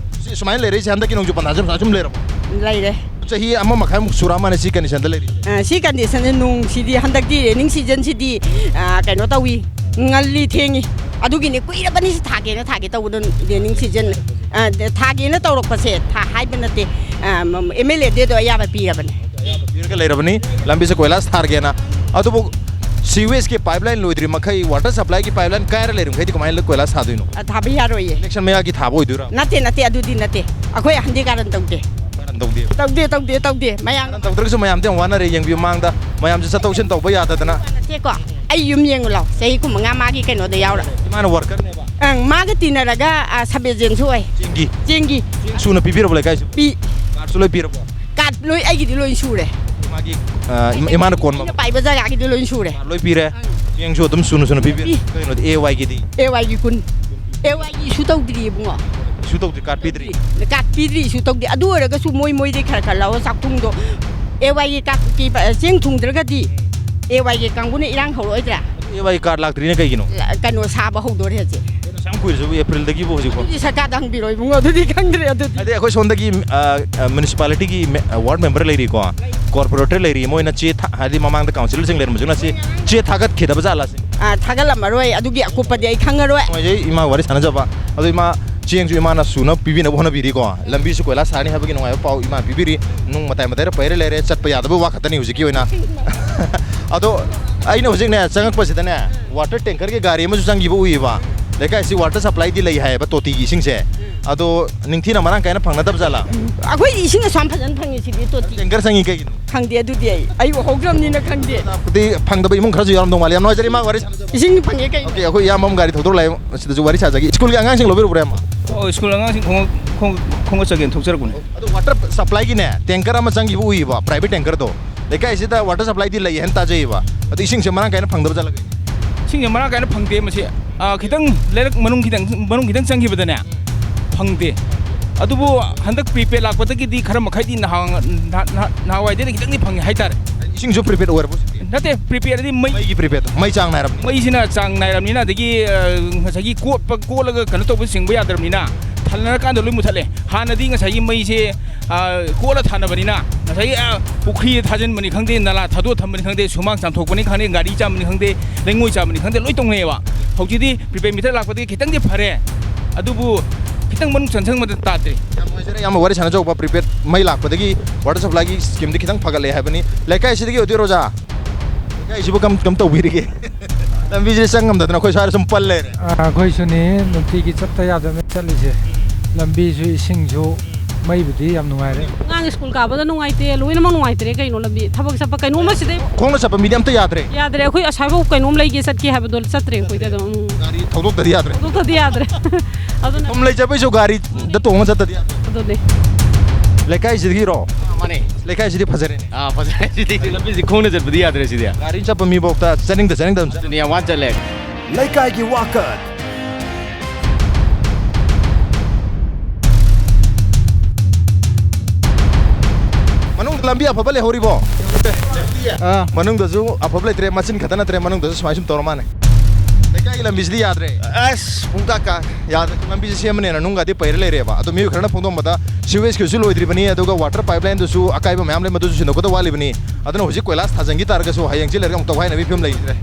ꯁꯤ ꯁꯨꯃꯥꯏꯅ ꯂꯩꯔꯛꯏꯁꯦ ꯍꯟꯗꯛꯀꯤ ꯅꯣꯡꯖꯨ ꯄꯟꯊꯥꯁꯦ ꯁꯨꯝ ꯂꯩꯔꯕꯣ? ꯂꯩꯔꯦ꯫ ꯆꯍꯤ ꯑꯃ ꯃꯈꯥꯏꯃꯨꯛ ꯁꯨꯔꯛꯑꯃꯥꯅꯦ ꯁꯤ ꯀꯟꯗꯤꯁꯟꯗ ꯂꯩꯔꯤ꯫ ꯑ, ꯁꯤ ꯀꯟꯗꯤꯁꯟꯁꯦ, ꯅꯣꯡꯁꯤꯗꯤ ꯍꯟꯗꯛꯇꯤ ꯔꯦꯅꯤꯡ ꯁꯤꯖꯟꯁꯤꯗꯤ, ꯑ, ꯀꯩꯅꯣ ꯇꯧꯏ, ꯉꯜꯂꯤ ꯊꯦꯡꯉꯤ꯫ ꯑꯗꯨꯒꯤꯅꯤ ꯀꯨꯏꯔꯕꯅꯤ ꯁꯤ ꯊꯥꯒꯦꯅ ꯊꯥꯒꯦ ꯇꯧꯕꯗꯣ, ꯔꯦꯅꯤꯡ ꯁꯤꯖꯟ, ꯑ, ꯊꯥꯒꯦꯅ ꯇꯧꯔꯛꯄꯁꯦ, ꯊꯥ ꯍꯥꯏꯕ ꯅꯠꯇꯦ, ꯑ, ꯑꯦꯝ ꯑꯦꯜ ꯑꯦ ꯗꯦꯗꯣ ꯑꯌꯥꯕ ꯄꯤꯔꯕꯅꯦ꯫ ꯄꯤꯔꯒ ꯂꯩꯔꯕꯅꯤ, ꯂꯝꯕꯤꯁꯦ ꯀꯣꯏꯂꯥꯁ ꯊꯥꯔꯒꯦꯅ꯫ ꯑꯗꯨꯕꯨ ꯁꯤꯋꯦꯖꯀꯤ ꯄꯥꯏꯞ ꯂꯥꯏꯟ ꯂꯣꯏꯗ꯭ꯔꯤ ꯃꯈꯩ, ꯋꯥꯇꯔ ꯁꯄ꯭ꯂꯥꯏꯒꯤ ꯄꯥꯏꯞ ꯂꯥꯏꯟ ꯀꯥꯏꯔ ꯂꯩꯔꯤꯃꯈꯩꯗꯤ ꯀꯃꯥꯏꯅ ꯀꯣꯏꯂꯥꯁ ꯊꯥꯗꯣꯏꯅꯣ? ꯑ, ꯊꯥꯕ ꯌꯥꯔꯣꯏꯌꯦ꯫ ꯏꯂꯦꯛꯁꯟ ꯃꯌꯥꯒꯤ ꯊꯥꯕ ꯑꯣꯏꯗꯣꯏꯔꯥ? ꯅꯠꯇꯦ, ꯅꯠꯇꯦ, ꯑꯗꯨꯗꯤ ꯅꯠꯇꯦ꯫ ꯑꯩꯈꯣꯏ ꯑꯍꯟꯗꯤ ꯀꯥꯔꯟ ꯇꯧꯗꯦ꯫ ꯀꯥꯔꯟ ꯇꯧꯗꯦ? ꯇꯧꯗꯦ, ꯇꯧꯗꯦ, ꯇꯧꯗꯦ꯫ ꯃꯌꯥꯝ ꯀꯥꯔꯟ ꯇꯧꯗ꯭ꯔꯒꯁꯨ ꯃꯌꯥꯝꯗꯤ ꯌꯥꯝ ꯋꯥꯅꯔꯦ, ꯌꯦꯡꯕꯤꯌꯨ ꯃꯥꯡꯗ꯫ ꯃꯌꯥꯝꯁꯦ ꯆꯠꯊꯣꯛ ꯆꯠꯁꯤꯟ ꯇꯧꯕ ꯌꯥꯗꯗꯅ꯫ ꯅꯠꯇꯦꯀꯣ, ꯑꯩ ꯌꯨꯝ ꯌꯦꯡꯉꯨ ꯂꯥꯎ, ꯆꯍꯤ ꯀꯨꯟꯃꯉꯥ ꯃꯥꯒꯤ ꯀꯩꯅꯣꯗ ꯌꯥꯎꯔ꯫ ꯏꯃꯥꯅ ꯋꯥꯔꯀꯔꯅꯦꯕ꯫ ꯑꯪ, ꯃꯥꯒ ꯇꯤꯟꯅꯔꯒ, ꯑ, ꯁꯕ ꯑꯦꯖꯦꯟꯁꯨ ꯑꯣꯏ꯫ ꯆꯦꯡꯒꯤ? ꯆꯦꯡꯒꯤ꯫ ꯆꯦꯡ ꯁꯨꯅ ꯄꯤꯕꯤꯔꯕꯣ ꯂꯩꯀꯥꯏꯁꯤ? ꯄꯤ꯫ ꯀꯥꯔꯠꯁꯨ ꯂꯣꯏ ꯄꯤꯔꯕꯣ? ꯀꯥꯔꯠ ꯂꯣꯏ, ꯑꯩꯒꯤꯗꯤ ꯂꯣꯏ ꯁꯨꯔꯦ꯫ ꯃꯥꯒꯤ, ꯑ, ꯏꯃꯥ-, ꯏꯃꯥꯅ ꯀꯣꯟꯕ? ꯑꯩꯅ ꯄꯥꯏꯕ ꯖꯒꯥꯒꯤꯗꯤ ꯂꯣꯏ ꯁꯨꯔꯦ꯫ ꯀꯥꯔꯠ ꯂꯣꯏ ꯄꯤꯔꯦ? ꯑꯪ꯫ ꯆꯦꯡꯁꯨ ꯑꯗꯨꯝ ꯁꯨꯅ ꯁꯨꯅ ꯄꯤꯕꯤꯔꯦ? ꯄꯤ꯫ ꯀꯩꯅꯣꯗꯤ, ꯑꯦ ꯋꯥꯏꯒꯤꯗꯤ? ꯑꯦ ꯋꯥꯏꯒꯤ ꯀꯨꯟ꯫ ꯑꯦ ꯋꯥꯏꯒꯤꯁꯨ ꯇꯧꯗ꯭ꯔꯤ ꯏꯕꯨꯡꯉꯣ꯫ ꯏꯁꯨ ꯇꯧꯗ꯭ꯔꯤ, ꯀꯥꯔꯗ ꯄꯤꯗ꯭ꯔꯤ? ꯀꯥꯔꯗ ꯄꯤꯗ꯭ꯔꯤ, ꯏꯁꯨ ꯇꯧꯗꯦ꯫ ꯑꯗꯨ ꯑꯣꯏꯔꯒꯁꯨ ꯃꯣꯏ ꯃꯣꯏꯗꯩ ꯈꯔ ꯈꯔ ꯂꯧꯔ ꯆꯥꯛꯊꯨꯡꯗꯣ ꯑꯦ ꯋꯥꯏꯒꯤ ꯀꯥꯔꯗꯀꯤ ꯆꯦꯡ ꯊꯨꯡꯗ꯭ꯔꯒꯗꯤ ꯑꯦ ꯋꯥꯏꯒꯤ ꯀꯥꯡꯕꯨꯅ ꯏꯔꯥꯡ ꯍꯧꯔꯛꯑꯣꯏꯗ꯭ꯔꯥ? ꯑꯦ ꯋꯥꯏ ꯀꯥꯔꯗ ꯂꯥꯛꯇ꯭ꯔꯤꯅ ꯀꯩꯒꯤꯅꯣ? ꯂ- ꯀꯩꯅꯣ ꯁꯥꯕ ꯍꯧꯗꯣꯔꯦ ꯍꯧꯖꯤꯛ꯫ ꯀꯩꯅꯣ, ꯁꯨꯛꯌꯥꯝ ꯀꯨꯏꯔꯁꯤꯕꯨ, ꯑꯦꯄ꯭ꯔꯤꯜꯗꯒꯤꯕꯨ ꯍꯧꯖꯤꯛꯐꯥꯎ? ꯑꯗꯨꯗꯤ ꯁꯔꯀꯥꯔꯗ ꯍꯪꯕꯤꯔꯣ ꯏꯕꯨꯡꯉꯣ, ꯑꯗꯨꯗꯤ ꯈꯪꯗ꯭ꯔꯦ꯫ ꯑꯗꯨꯗꯤ ꯑꯗꯩ ꯑꯩꯈꯣꯏ ꯁꯣꯝꯗꯒꯤ ꯃ꯭ꯌꯨꯅꯤꯁꯤꯄꯥꯂꯤꯇꯤꯒꯤ ꯋꯥꯔꯗ ꯃꯦꯝꯕꯔ ꯂꯩꯔꯤꯀꯣ, ꯀꯣꯔꯄꯣꯔꯦꯇꯔ ꯂꯩꯔꯤ, ꯃꯣꯏꯅ ꯆꯦ ꯊꯥ- ꯍꯥꯏꯗꯤ ꯃꯃꯥꯡꯗ ꯀꯥꯎꯟꯁꯤꯜꯁꯤꯡ ꯂꯩꯔꯝꯕꯁꯨ ꯅꯠꯇꯦ, ꯆꯦ ꯊꯥꯒꯠꯈꯤꯗꯕ ꯖꯥꯠꯂ ꯁꯤꯅꯤ꯫ ꯑꯥ, ꯊꯥꯒꯠꯂꯝꯃꯔꯣꯏ, ꯑꯗꯨꯒꯤ ꯑꯀꯨꯞꯄꯗꯤ ꯑꯩ ꯈꯪꯉꯔꯣꯏ꯫ ꯅꯨꯡꯉꯥꯏꯖꯩ ꯏꯃꯥ ꯋꯥꯔꯤ ꯁꯥꯟꯅꯖꯕ꯫ ꯑꯗꯣ ꯏꯃꯥ, ꯆꯦꯡꯁꯨ ꯏꯃꯥꯅ ꯁꯨꯅ ꯄꯤꯕꯤꯅꯕ ꯍꯣꯠꯅꯕꯤꯔꯤꯀꯣ, ꯂꯝꯕꯤꯁꯨ ꯀꯣꯏꯂꯥꯁ ꯊꯥꯅꯤ ꯍꯥꯏꯕꯒꯤ ꯅꯨꯡꯉꯥꯏꯕ ꯄꯥꯎ ꯏꯃꯥ ꯄꯤꯕꯤꯔꯤ꯫ ꯅꯨꯡ ꯃꯇꯥꯏ ꯃꯇꯥꯏꯗ ꯄꯩꯔ ꯂꯩꯔꯦ, ꯆꯠꯄ ꯌꯥꯗꯕ ꯋꯥ ꯈꯛꯇꯅꯤ ꯍꯧꯖꯤꯛꯀꯤ ꯑꯣꯏꯅ꯫ ꯑꯗꯣ ꯑꯩꯅ ꯍꯧꯖꯤꯛꯅꯦ ꯆꯪꯉꯛꯄꯁꯤꯗꯅꯦ, ꯋꯥꯇꯔ ꯇꯦꯡꯀꯔꯒꯤ ꯒꯥꯔꯤ ꯑꯃꯁꯨ ꯆꯪꯈꯤꯕ ꯎꯏꯌꯦꯕ꯫ ꯂꯩꯀꯥꯏꯁꯤ ꯋꯥꯇꯔ ꯁꯄ꯭ꯂꯥꯏꯗꯤ ꯂꯩ ꯍꯥꯏꯌꯦꯕ, ꯇꯣꯇꯤꯒꯤ ꯏꯁꯤꯡꯁꯦ꯫ ꯑꯗꯣ ꯅꯤꯡꯊꯤꯅ ꯃꯔꯥꯡ ꯀꯥꯏꯅ ꯐꯪꯅꯗꯕ ꯖꯥꯠꯂꯥ? ꯑꯩꯈꯣꯏꯗꯤ ꯏꯁꯤꯡ ꯑꯁꯨꯛ ꯌꯥꯝ ꯐꯖꯅ ꯐꯪꯉꯤ ꯁꯤꯗꯤ ꯇꯣꯇꯤ꯫ ꯇꯦꯡꯀꯔ ꯆꯪꯉꯤ ꯀꯩꯒꯤꯅꯣ? ꯈꯪꯗꯦ ꯑꯗꯨꯗꯤ, ꯑꯩ ꯑꯩ ꯎꯍꯧꯗ꯭ꯔꯕꯅꯤꯅ ꯈꯪꯗꯦ꯫ ꯑꯗꯨꯗꯤ ꯐꯪꯗꯕ ꯏꯃꯨꯡ ꯈꯔꯁꯨ ꯌꯥꯎꯔꯝꯗꯧ ꯃꯥꯜꯂꯤ꯫ ꯌꯥꯝ ꯅꯨꯡꯉꯥꯏꯖꯔꯦ ꯏꯃꯥ ꯋꯥꯔꯤ ꯁꯥꯟꯅꯖꯕ꯫ ꯏꯁꯤꯡ ꯐꯪꯉꯦ ꯀꯩꯅꯣ꯫ ꯑꯣꯀꯦ, ꯑꯩꯈꯣꯏ ꯏꯌꯥꯝꯕ ꯑꯃ ꯒꯥꯔꯤ ꯊꯧꯗꯣꯔꯛꯂꯦ, ꯁꯤꯗꯁꯨ ꯋꯥꯔꯤ ꯁꯥꯖꯒꯦ꯫ ꯁ꯭ꯀꯨꯜꯒꯤ ꯑꯉꯥꯡꯁꯤꯡ ꯂꯧꯕꯤꯔꯨꯕ꯭ꯔꯥ, ꯏꯌꯥꯝꯕ? ꯑꯣ, ꯁ꯭ꯀꯨꯜ ꯑꯉꯥꯡꯁꯤꯡ ꯈꯣꯡꯎꯞ- ꯈꯣꯡ- ꯈꯣꯡꯎꯞ ꯆꯒꯦꯝ ꯊꯣꯛꯆꯔꯛꯄꯅꯦ꯫ ꯑꯗꯣ ꯋꯥꯇꯔ ꯁꯄ꯭ꯂꯥꯏꯒꯤꯅꯦ, ꯇꯦꯡꯀꯔ ꯑꯃ ꯆꯪꯈꯤꯕ ꯎꯏꯌꯦꯕ, ꯄ꯭ꯔꯥꯏꯚꯦꯠ ꯇꯦꯡꯀꯔꯗꯣ꯫ ꯂꯩꯀꯥꯏꯁꯤꯗ ꯋꯥꯇꯔ ꯁꯄ꯭ꯂꯥꯏꯗꯤ ꯂꯩ ꯍꯥꯏꯅ ꯇꯥꯖꯩꯌꯦꯕ, ꯑꯗꯣ ꯏꯁꯤꯡꯁꯦ ꯃꯔꯥꯡ ꯀꯥꯏꯅ ꯐꯪꯗꯕ ꯖꯥꯠꯂꯒ? ꯏꯁꯤꯡꯁꯦ ꯃꯔꯥꯡ ꯀꯥꯏꯅ ꯐꯪꯗꯦ꯫ ꯃꯁꯤ, ꯑ, ꯈꯤꯇꯪ ꯂꯩꯔꯛ ꯃꯅꯨꯡ ꯈꯤꯇꯪ, ꯃꯅꯨꯡ ꯈꯤꯇꯪ ꯆꯪꯈꯤꯕꯗꯅꯦ ꯐꯪꯗꯦ꯫ ꯑꯗꯨꯕꯨ ꯍꯟꯗꯛ ꯄ꯭ꯔꯤꯄꯦꯗ ꯂꯥꯛꯄꯗꯒꯤꯗꯤ ꯈꯔ ꯃꯈꯩꯗꯤ ꯅꯍꯥꯟ- ꯅꯍꯥ- ꯅꯍꯥ- ꯅꯍꯥꯟꯋꯥꯏꯗꯩꯗꯤ ꯈꯤꯇꯪꯗꯤ ꯐꯪꯉꯦ ꯍꯥꯏꯇꯥꯔꯦ꯫ ꯏꯁꯤꯡꯁꯨ ꯄ꯭ꯔꯤꯄꯦꯗ ꯑꯣꯏꯔꯕꯣ ꯍꯧꯖꯤꯛꯇꯤ? ꯅꯠꯇꯦ, ꯄ꯭ꯔꯤꯄꯦꯗꯗꯤ ꯃꯩ ꯃꯩꯒꯤ ꯄ꯭ꯔꯤꯄꯦꯗ, ꯃꯩ ꯆꯥꯡ ꯅꯥꯏꯔꯕꯅꯤ? ꯃꯩꯁꯤꯅ ꯆꯥꯡ ꯅꯥꯏꯔꯕꯅꯤꯅ, ꯑꯗꯒꯤ, ꯑ, ꯉꯁꯥꯏꯒꯤ ꯀꯣꯠꯄ ꯀꯣꯠꯂꯒ ꯀꯩꯅꯣ ꯇꯧꯕ ꯆꯤꯡꯕ ꯌꯥꯗ꯭ꯔꯕꯅꯤꯅ, ꯊꯜꯅꯔꯀꯥꯟꯗ ꯂꯣꯏ ꯃꯨꯊꯠꯂꯦ꯫ ꯍꯥꯟꯅꯗꯤ ꯉꯁꯥꯏꯒꯤ ꯃꯩꯁꯦ, ꯑ, ꯀꯣꯠꯂ ꯊꯥꯅꯕꯅꯤꯅ, ꯉꯁꯥꯏꯒꯤ, ꯑ, ꯄꯨꯈ꯭ꯔꯤꯗ ꯊꯥꯖꯤꯟꯕꯅꯤ ꯈꯪꯗꯦ, ꯅꯂꯥ ꯊꯥꯗꯣꯛꯑ ꯊꯝꯕꯅꯤ ꯈꯪꯗꯦ, ꯁꯨꯃꯥꯡ ꯆꯥꯝꯊꯣꯛꯄꯅꯤ ꯈꯪꯗꯦ, ꯒꯥꯔꯤ ꯆꯥꯝꯕꯅꯤ ꯈꯪꯗꯦ, ꯂꯩꯉꯣꯏ ꯆꯥꯝꯕꯅꯤ ꯈꯪꯗꯦ, ꯂꯣꯏ ꯇꯧꯅꯩꯌꯦꯕ꯫ ꯍꯧꯖꯤꯛꯇꯤ ꯄ꯭ꯔꯤꯄꯦꯗ ꯃꯤꯇꯔ ꯂꯥꯛꯄꯗꯒꯤ ꯈꯤꯇꯪꯗꯤ ꯐꯔꯦ, ꯑꯗꯨꯕꯨ ꯈꯤꯇꯪ ꯃꯅꯨꯡ ꯆꯪꯁꯤꯟꯕꯗ ꯇꯥꯗ꯭ꯔꯤ꯫ ꯌꯥꯝ ꯅꯨꯡꯉꯥꯏꯖꯔꯦ ꯏꯌꯥꯝꯕ ꯋꯥꯔꯤ ꯁꯥꯟꯅꯖꯍꯧꯕ꯫ ꯄ꯭ꯔꯤꯄꯦꯗ ꯃꯩ ꯂꯥꯛꯄꯗꯒꯤ ꯋꯥꯇꯔ ꯁꯄ꯭ꯂꯥꯏꯒꯤ ꯁ꯭ꯀꯤꯝꯗꯤ ꯈꯤꯇꯪ ꯐꯒꯠꯂꯦ ꯍꯥꯏꯕꯅꯤ꯫ ꯂꯩꯀꯥꯏꯁꯤꯗꯒꯤ ꯑꯣꯏꯗꯣꯏꯔꯣ, ꯑꯣꯖꯥ? ꯂꯩꯀꯥꯏꯁꯤꯕꯨ ꯀꯝ ꯀꯝ ꯇꯧꯕꯤꯔꯤꯒꯦ? ꯂꯝꯕꯤꯁꯤꯗ ꯆꯪ ꯉꯝꯗꯗꯅ ꯑꯩꯈꯣꯏ ꯁ꯭ꯋꯥꯏꯗ ꯁꯨꯝ ꯄꯜ ꯂꯩꯔꯦ꯫ ꯑꯩꯈꯣꯏꯁꯨꯅꯤ, ꯅꯨꯡꯇꯤꯒꯤ ꯆꯠꯇ ꯌꯥꯗꯕꯅ ꯆꯠꯂꯤꯁꯦ꯫ ꯂꯝꯕꯤꯁꯨ, ꯏꯁꯤꯡꯁꯨ, ꯃꯩꯕꯨꯗꯤ ꯌꯥꯝ ꯅꯨꯡꯉꯥꯏꯔꯦ꯫ ꯑꯉꯥꯡ ꯁ꯭ꯀꯨꯜ ꯀꯥꯕꯗ ꯅꯨꯡꯉꯥꯏꯇꯦ, ꯂꯣꯏꯅꯃꯛ ꯅꯨꯡꯉꯥꯏꯇ꯭ꯔꯦ ꯀꯩꯅꯣ꯫ ꯂꯝꯕꯤ ꯊꯕꯛ ꯆꯠꯄ ꯀꯩꯅꯣꯝꯃ ꯁꯤꯗꯩ ꯈꯣꯡꯅ ꯆꯠꯄ ꯃꯤꯗꯤ ꯑꯝꯇ ꯌꯥꯗ꯭ꯔꯦ꯫ ꯌꯥꯗ꯭ꯔꯦ꯫ ꯑꯩꯈꯣꯏ ꯑꯁꯥꯏꯐꯥꯎ ꯀꯩꯅꯣꯝ ꯂꯩꯒꯦ ꯆꯠꯀꯦ ꯍꯥꯏꯕꯗꯣ ꯆꯠꯇ꯭ꯔꯦ ꯑꯩꯈꯣꯏꯗꯤ ꯑꯗꯨꯝ꯫ ꯎꯝ꯫ ꯒꯥꯔꯤ ꯊꯧꯗꯣꯛꯇꯗꯤ ꯌꯥꯗ꯭ꯔꯦ꯫ ꯊꯧꯗꯣꯛꯇꯗꯤ ꯌꯥꯗ꯭ꯔꯦ꯫ ꯑꯗꯨꯅ ꯁꯨꯝ ꯂꯩꯖꯕꯩꯁꯨ ꯒꯥꯔꯤꯗ ꯇꯣꯡꯉ ꯆꯠꯇꯗꯤ ꯌꯥꯗ꯭ꯔꯦ꯫ ꯑꯗꯨꯅꯦ꯫ ꯂꯩꯀꯥꯏꯁꯤꯗꯒꯤꯔꯣ? ꯃꯥꯅꯦ꯫ ꯂꯩꯀꯥꯏꯁꯤꯗꯤ ꯐꯖꯔꯦꯅꯦ꯫ ꯑꯥ, ꯐꯖꯔꯦ ꯁꯤꯗꯤ꯫ ꯂꯝꯕꯤꯁꯤ ꯈꯣꯡꯅ ꯆꯠꯄꯗꯤ ꯌꯥꯗ꯭ꯔꯦ ꯁꯤꯗꯤ꯫ ꯒꯥꯔꯤ ꯆꯠꯄ ꯃꯤꯐꯥꯎꯗ ꯆꯠꯅꯤꯡꯗ ꯆꯠꯅꯤꯡꯗ ꯑꯗꯨꯝ ꯆꯠꯂꯦ꯫ ꯑꯗꯨꯅꯤ ꯌꯥꯝ ꯋꯥꯅ ꯆꯠꯂꯦ꯫ ꯂꯩꯀꯥꯏꯒꯤ ꯋꯥꯀꯠ꯫ ꯂꯝꯕꯤ ꯑꯐꯕ ꯂꯩꯍꯧꯔꯤꯕꯣ? ꯑꯥ꯫ ꯃꯅꯨꯡꯗꯁꯨ ꯑꯐꯕ ꯂꯩꯇ꯭ꯔꯦ, ꯃꯆꯤꯟ ꯈꯛꯇ ꯅꯠꯇ꯭ꯔꯦ, ꯃꯅꯨꯡꯗꯁꯨ ꯁꯨꯃꯥꯏ ꯁꯨꯝ ꯇꯧꯔ ꯃꯥꯅꯦ꯫ ꯂꯩꯀꯥꯏꯒꯤ ꯂꯝꯕꯤꯁꯤꯗꯤ ꯌꯥꯗ꯭ꯔꯦ꯫ ꯑꯁ, ꯄꯨꯡꯀꯥ ꯀꯥ ꯌꯥꯗ꯭ꯔꯦ꯫ ꯂꯝꯕꯤꯁꯦ ꯁꯦꯝꯃꯅꯦꯅ ꯅꯨꯡꯒꯗꯤ ꯄꯩꯔ ꯂꯩꯔꯦꯕ꯫ ꯑꯗꯣ ꯃꯤꯑꯣꯏ ꯈꯔꯅ ꯐꯣꯡꯗꯣꯛꯄꯗ, ꯁꯤꯋꯦꯖꯀꯤꯁꯨ ꯂꯣꯏꯗ꯭ꯔꯤꯕꯅꯤ, ꯑꯗꯨꯒ ꯋꯥꯇꯔ ꯄꯥꯏꯞ ꯂꯥꯏꯟꯗꯨꯁꯨ ꯑꯀꯥꯏꯕ ꯃꯌꯥꯝ ꯂꯩ, ꯃꯗꯨꯁꯨ ꯁꯤꯟꯗꯣꯛꯀꯗꯕ ꯋꯥꯠꯂꯤꯕꯅꯤ꯫ ꯑꯗꯨꯅ ꯍꯧꯖꯤꯛ ꯀꯣꯏꯂꯥꯁ ꯊꯥꯖꯤꯟꯈꯤ ꯇꯥꯔꯒꯁꯨ ꯍꯌꯦꯡ ꯆꯦꯜꯂꯒ ꯑꯃꯨꯛ ꯇꯧꯈꯥꯏꯅꯕꯒꯤ ꯐꯤꯕꯝ ꯂꯩꯈꯤꯗ꯭ꯔꯦ꯫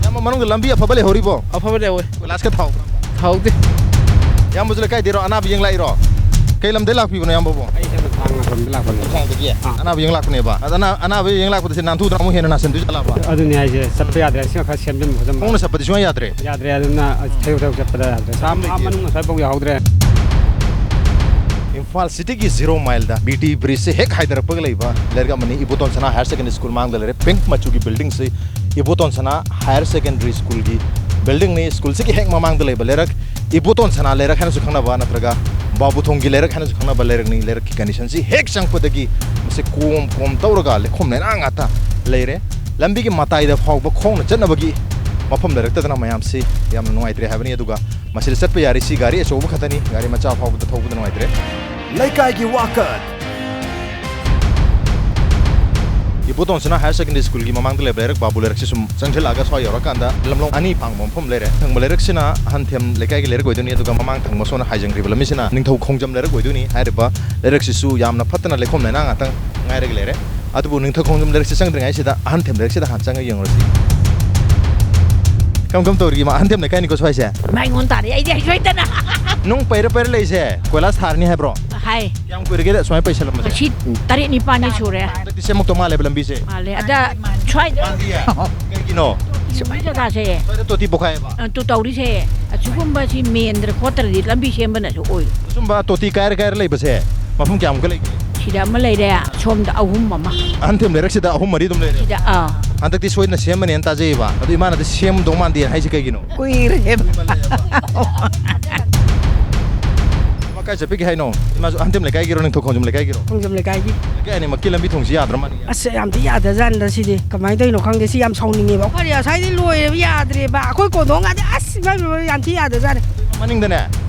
ꯏꯌꯥꯝꯕ, ꯃꯅꯨꯡꯗ ꯂꯝꯕꯤ ꯑꯐꯕ ꯂꯩꯍꯧꯔꯤꯕꯣ? ꯑꯐꯕ ꯂꯩꯍꯧꯋꯦ꯫ ꯀꯣꯏꯂꯥꯁꯀ ꯊꯥꯍꯧꯕ꯭ꯔꯣ? ꯊꯥꯍꯧꯗꯦ꯫ ꯏꯌꯥꯝꯕꯁꯨ ꯂꯩꯀꯥꯏꯗꯩꯔꯣ? ꯑꯅꯥꯕ ꯌꯦꯡ ꯂꯥꯛꯏꯔꯣ? ꯀꯩ ꯂꯝꯗꯩ ꯂꯥꯛꯄꯤꯕꯅꯣ, ꯏꯌꯥꯝꯕꯕꯨ? ꯑꯩ ꯁꯤꯗ ꯊꯥꯡ ꯉꯥꯛꯄꯝꯗ ꯂꯥꯛꯄꯅꯦ꯫ ꯊꯥꯡꯗꯒꯤ? ꯑꯥ꯫ ꯑꯅꯥꯕ ꯌꯦꯡ ꯂꯥꯛꯄꯅꯦꯕ꯫ ꯑꯗ ꯑꯅꯥ-, ꯑꯅꯥꯕ ꯌꯦꯡ ꯂꯥꯛꯄꯗ ꯁꯤ ꯅꯥꯟꯊꯨꯗꯅ ꯑꯃꯨꯛ ꯍꯦꯟꯅ ꯅꯥꯁꯤꯟꯗꯣꯏ ꯖꯥꯠꯂꯕ? ꯑꯗꯨꯅꯤ ꯍꯥꯏꯁꯦ, ꯆꯠꯄ ꯌꯥꯗ꯭ꯔꯦ꯫ ꯁꯤ ꯈꯔ ꯁꯦꯝꯖꯤꯟꯕ ꯈꯣꯠꯆꯟꯕ꯫ ꯈꯣꯡꯅ ꯆꯠꯄꯗꯤ ꯁꯨꯡꯌꯥ ꯌꯥꯗ꯭ꯔꯦ? ꯌꯥꯗ꯭ꯔꯦ, ꯑꯗꯨꯅ ꯊꯩꯗꯣꯛ ꯊꯩꯗꯣꯛ ꯆꯠꯄꯗ ꯌꯥꯗ꯭ꯔꯦ꯫ ꯁꯥ-, ꯑꯥ ꯃꯅꯨꯡ ꯑꯁ꯭ꯋꯥꯏꯐꯥꯎ ꯌꯥꯍꯧꯗ꯭ꯔꯦ꯫ ꯏꯝꯐꯥꯜ ꯁꯤꯇꯤꯒꯤ ꯖꯤꯔꯣ ꯃꯥꯏꯜꯗ ꯕꯤ ꯇꯤ ꯕ꯭ꯔꯤꯖꯁꯦ ꯍꯦꯛ ꯍꯥꯏꯊꯔꯛꯄꯒ ꯂꯩꯕ ꯂꯩꯔꯛ ꯑꯃꯅꯤ, ꯏꯕꯣꯇꯣꯟ ꯁꯅꯥ ꯍꯥꯌꯔ ꯁꯦꯀꯦꯟꯗꯔꯤ ꯁ꯭ꯀꯨꯜ ꯃꯥꯡꯗ ꯂꯩꯔꯦ꯫ ꯄꯤꯡꯛ ꯃꯆꯨꯒꯤ ꯕꯤꯜꯗꯤꯡꯁꯤ ꯏꯕꯣꯇꯣꯟ ꯁꯅꯥ ꯍꯥꯌꯔ ꯁꯦꯀꯦꯟꯗꯔꯤ ꯁ꯭ꯀꯨꯜꯒꯤ ꯕꯤꯜꯗꯤꯡꯅꯤ꯫ ꯁ꯭ꯀꯨꯜꯁꯤꯒꯤ ꯍꯦꯛ ꯃꯃꯥꯡꯗ ꯂꯩꯕ ꯂꯩꯔꯛ, ꯏꯕꯣꯇꯣꯟ ꯁꯅꯥ ꯂꯩꯔꯛ ꯍꯥꯏꯅꯁꯨ ꯈꯪꯅꯕ, ꯅꯠꯇ꯭ꯔꯒ ꯕꯥꯕꯨꯊꯣꯡꯒꯤ ꯂꯩꯔꯛ ꯍꯥꯏꯅꯁꯨ ꯈꯪꯅꯕ ꯂꯩꯔꯛꯅꯤ꯫ ꯂꯩꯔꯛꯀꯤ ꯀꯟꯗꯤꯁꯟꯁꯤ ꯍꯦꯛ ꯆꯪꯉꯛꯄꯗꯒꯤ ꯃꯁꯤ ꯀꯣꯝ ꯀꯣꯝ ꯇꯧꯔꯒ ꯂꯩꯈꯣꯝ ꯂꯩꯅꯥꯡ ꯉꯥꯛꯇ ꯂꯩꯔꯦ꯫ ꯂꯝꯕꯤꯒꯤ ꯃꯇꯥꯏꯗ ꯐꯥꯎꯕ ꯈꯣꯡꯅ ꯆꯠꯅꯕꯒꯤ ꯃꯐꯝ ꯂꯩꯔꯛꯇꯗꯅ ꯃꯌꯥꯝꯁꯤ ꯌꯥꯝꯅ ꯅꯨꯡꯉꯥꯏꯇ꯭ꯔꯦ ꯍꯥꯏꯕꯅꯤ꯫ ꯑꯗꯨꯒ ꯃꯁꯤꯗ ꯆꯠꯄ ꯌꯥꯔꯤꯁꯤ ꯒꯥꯔꯤ ꯑꯆꯧꯕ ꯈꯛꯇꯅꯤ, ꯒꯥꯔꯤ ꯃꯆꯥ ꯐꯥꯎꯕꯗ ꯊꯧꯕꯗ ꯅꯨꯡꯉꯥꯏꯇ꯭ꯔꯦ꯫ ꯂꯩꯀꯥꯏꯒꯤ ꯋꯥꯀꯠ꯫ ꯏꯕꯣꯇꯣꯟ ꯁꯅꯥ ꯍꯥꯌꯔ ꯁꯦꯀꯦꯟꯗꯔꯤ ꯁ꯭ꯀꯨꯜꯒꯤ ꯃꯃꯥꯡꯗ ꯂꯩꯕ ꯂꯩꯔꯛ, ꯕꯥꯕꯨ ꯂꯩꯔꯛꯁꯤ ꯁꯨꯝ ꯆꯪꯁꯤꯜꯂꯛꯑꯒ ꯁ꯭ꯋꯥꯏ ꯌꯧꯔꯀꯥꯟꯗ ꯂꯝꯂꯣꯡ ꯑꯅꯤ ꯐꯥꯡꯕ ꯃꯐꯝ ꯂꯩꯔꯦ꯫ ꯊꯪꯕ ꯂꯩꯔꯛꯁꯤꯅ ꯑꯍꯟꯊꯦꯝ ꯂꯩꯀꯥꯏꯒꯤ ꯂꯩꯔꯛ ꯑꯣꯏꯗꯣꯏꯅꯤ, ꯑꯗꯨꯒ ꯃꯃꯥꯡ ꯊꯪꯕ ꯁꯣꯝꯅ ꯍꯥꯏꯖꯟꯈ꯭ꯔꯤꯕ ꯂꯝꯕꯤꯁꯤꯅ ꯅꯤꯡꯊꯧ ꯈꯣꯡꯖꯝ ꯂꯩꯔꯛ ꯑꯣꯏꯗꯣꯏꯅꯤ꯫ ꯍꯥꯏꯔꯤꯕ ꯂꯩꯔꯛꯁꯤꯁꯨ ꯌꯥꯝꯅ ꯐꯠꯇꯅ ꯂꯩꯈꯣꯝ ꯂꯩꯅꯥꯡ ꯉꯥꯛꯇꯪ ꯉꯥꯏꯔꯒ ꯂꯩꯔꯦ꯫ ꯑꯗꯨꯕꯨ ꯅꯤꯡꯊꯧ ꯈꯣꯡꯖꯝ ꯂꯩꯔꯛꯁꯤ ꯆꯪꯗ꯭ꯔꯤꯉꯩꯁꯤꯗ ꯑꯍꯟꯊꯦꯝ ꯂꯩꯔꯛꯁꯤꯗ ꯍꯥꯟꯅ ꯆꯪꯉ ꯌꯦꯡꯉꯨꯔꯁꯤ꯫ ꯀꯔꯝ ꯀꯔꯝ ꯇꯧꯔꯤꯒꯦ ꯏꯃꯥ? ꯑꯍꯟꯊꯦꯝ ꯂꯩꯀꯥꯏꯅꯤꯀꯣ ꯁ꯭ꯋꯥꯏꯁꯦ? ꯃꯥꯏꯉꯣꯟ ꯇꯥꯔꯦ, ꯑꯩꯗꯤ ꯍꯩꯁꯨ ꯍꯩꯇꯅ꯫ ꯅꯨꯡ ꯄꯩꯔ ꯄꯩꯔ ꯂꯩꯁꯦ, ꯀꯣꯏꯂꯥꯁ ꯊꯥꯔꯅꯤ ꯍꯥꯏꯕ꯭ꯔꯣ? ꯍꯥꯏ꯫ ꯀꯌꯥꯝ ꯀꯨꯏꯔꯒꯦꯗ ꯁꯨꯃꯥꯏꯅ ꯄꯩꯁꯜꯂꯝꯕꯁꯦ? ꯉꯁꯤ ꯇꯔꯦꯠ ꯅꯤꯄꯥꯜꯅꯤ ꯁꯨꯔꯦ꯫ ꯍꯟꯗꯛꯇꯤ ꯁꯦꯝꯃꯛꯇꯧ ꯃꯥꯜꯂꯦꯕ ꯂꯝꯕꯤꯁꯦ? ꯃꯥꯜꯂꯦ꯫ ꯑꯗ ꯁ꯭ꯋꯥꯏꯗ ꯃꯥꯟꯗꯤꯌꯦ꯫ ꯀꯩꯒꯤꯅꯣ? ꯁꯨꯝꯕ ꯖꯒꯥꯁꯦ꯫ ꯁ꯭ꯋꯥꯏꯗ ꯇꯣꯇꯤ ꯄꯣꯈꯥꯏꯌꯦꯕ? ꯑ, ꯇꯨ ꯇꯧꯔꯤꯁꯦ꯫ ꯑꯁꯤꯒꯨꯝꯕꯁꯤ ꯃꯦꯟꯗ꯭ꯔ ꯈꯣꯠꯇ꯭ꯔꯗꯤ ꯂꯝꯕꯤ ꯁꯦꯝꯕꯅꯁꯨ ꯑꯣꯏ꯫ ꯑꯁꯨꯝꯕ ꯇꯣꯇꯤ ꯀꯥꯏꯔ ꯀꯥꯏꯔ ꯂꯩꯕꯁꯦ ꯃꯐꯝ ꯀꯌꯥꯃꯨꯛꯀ ꯂꯩꯒꯦ? ꯁꯤꯗ ꯑꯃ ꯂꯩꯔꯦ, ꯁꯣꯝꯗ ꯑꯍꯨꯝ ꯑꯃ꯫ ꯑꯍꯟꯊꯦꯝ ꯂꯩꯔꯛꯁꯤꯗ ꯑꯍꯨꯝ ꯃꯔꯤ ꯑꯗꯨꯝ ꯂꯩꯔꯦ? ꯁꯤꯗ, ꯑꯥ꯫ ꯍꯟꯗꯛꯇꯤ ꯁꯣꯏꯗꯅ ꯁꯦꯝꯃꯅꯦꯅ ꯇꯥꯖꯩꯌꯦꯕ꯫ ꯑꯗꯨ ꯏꯃꯥꯅꯗꯤ ꯁꯦꯝꯗꯧ ꯃꯥꯟꯗꯦꯅ ꯍꯥꯏꯁꯦ ꯀꯩꯒꯤꯅꯣ? ꯀꯨꯏꯔꯦꯕ꯫ ꯀꯨꯏꯃꯜꯂꯦꯕ꯫ ꯏꯃꯥ ꯀꯥꯏ ꯆꯠꯄꯤꯒꯦ ꯍꯥꯏꯅꯣ? ꯏꯃꯥꯁꯨ ꯑꯍꯟꯊꯦꯝ ꯂꯩꯀꯥꯏꯒꯤꯔꯣ, ꯅꯤꯡꯊꯧ ꯈꯣꯡꯖꯝ ꯂꯩꯀꯥꯏꯒꯤꯔꯣ? ꯈꯣꯡꯖꯝ ꯂꯩꯀꯥꯏꯒꯤ꯫ ꯂꯩꯀꯥꯏ ꯑꯅꯤꯃꯛꯀꯤ ꯂꯝꯕꯤ ꯊꯣꯡꯁꯤ ꯌꯥꯗ꯭ꯔ ꯃꯥꯜꯂꯦ꯫ ꯑꯁ, ꯌꯥꯝ ꯊꯤ ꯌꯥꯗꯖꯥꯠꯅꯤꯗ ꯁꯤꯗꯤ꯫ ꯀꯃꯥꯏꯅ ꯇꯧꯔꯤꯅꯣ ꯈꯪꯗꯦ꯫ ꯁꯤ ꯌꯥꯝ ꯁꯥꯎꯅꯤꯡꯉꯦꯕ꯫ ꯐꯔꯦ, ꯉꯁꯥꯏꯗꯩ ꯂꯣꯏꯔꯦꯕ, ꯌꯥꯗ꯭ꯔꯦꯕ꯫ ꯑꯩꯈꯣꯏ ꯀꯣꯟꯊꯣꯡꯒꯗꯤ ꯑꯁ, ꯏꯃꯥꯏ ꯄꯦꯝꯃ, ꯌꯥꯝ ꯊꯤ ꯌꯥꯗꯖꯥꯠꯅꯤ꯫ ꯃꯅꯤꯡꯗꯅꯦ,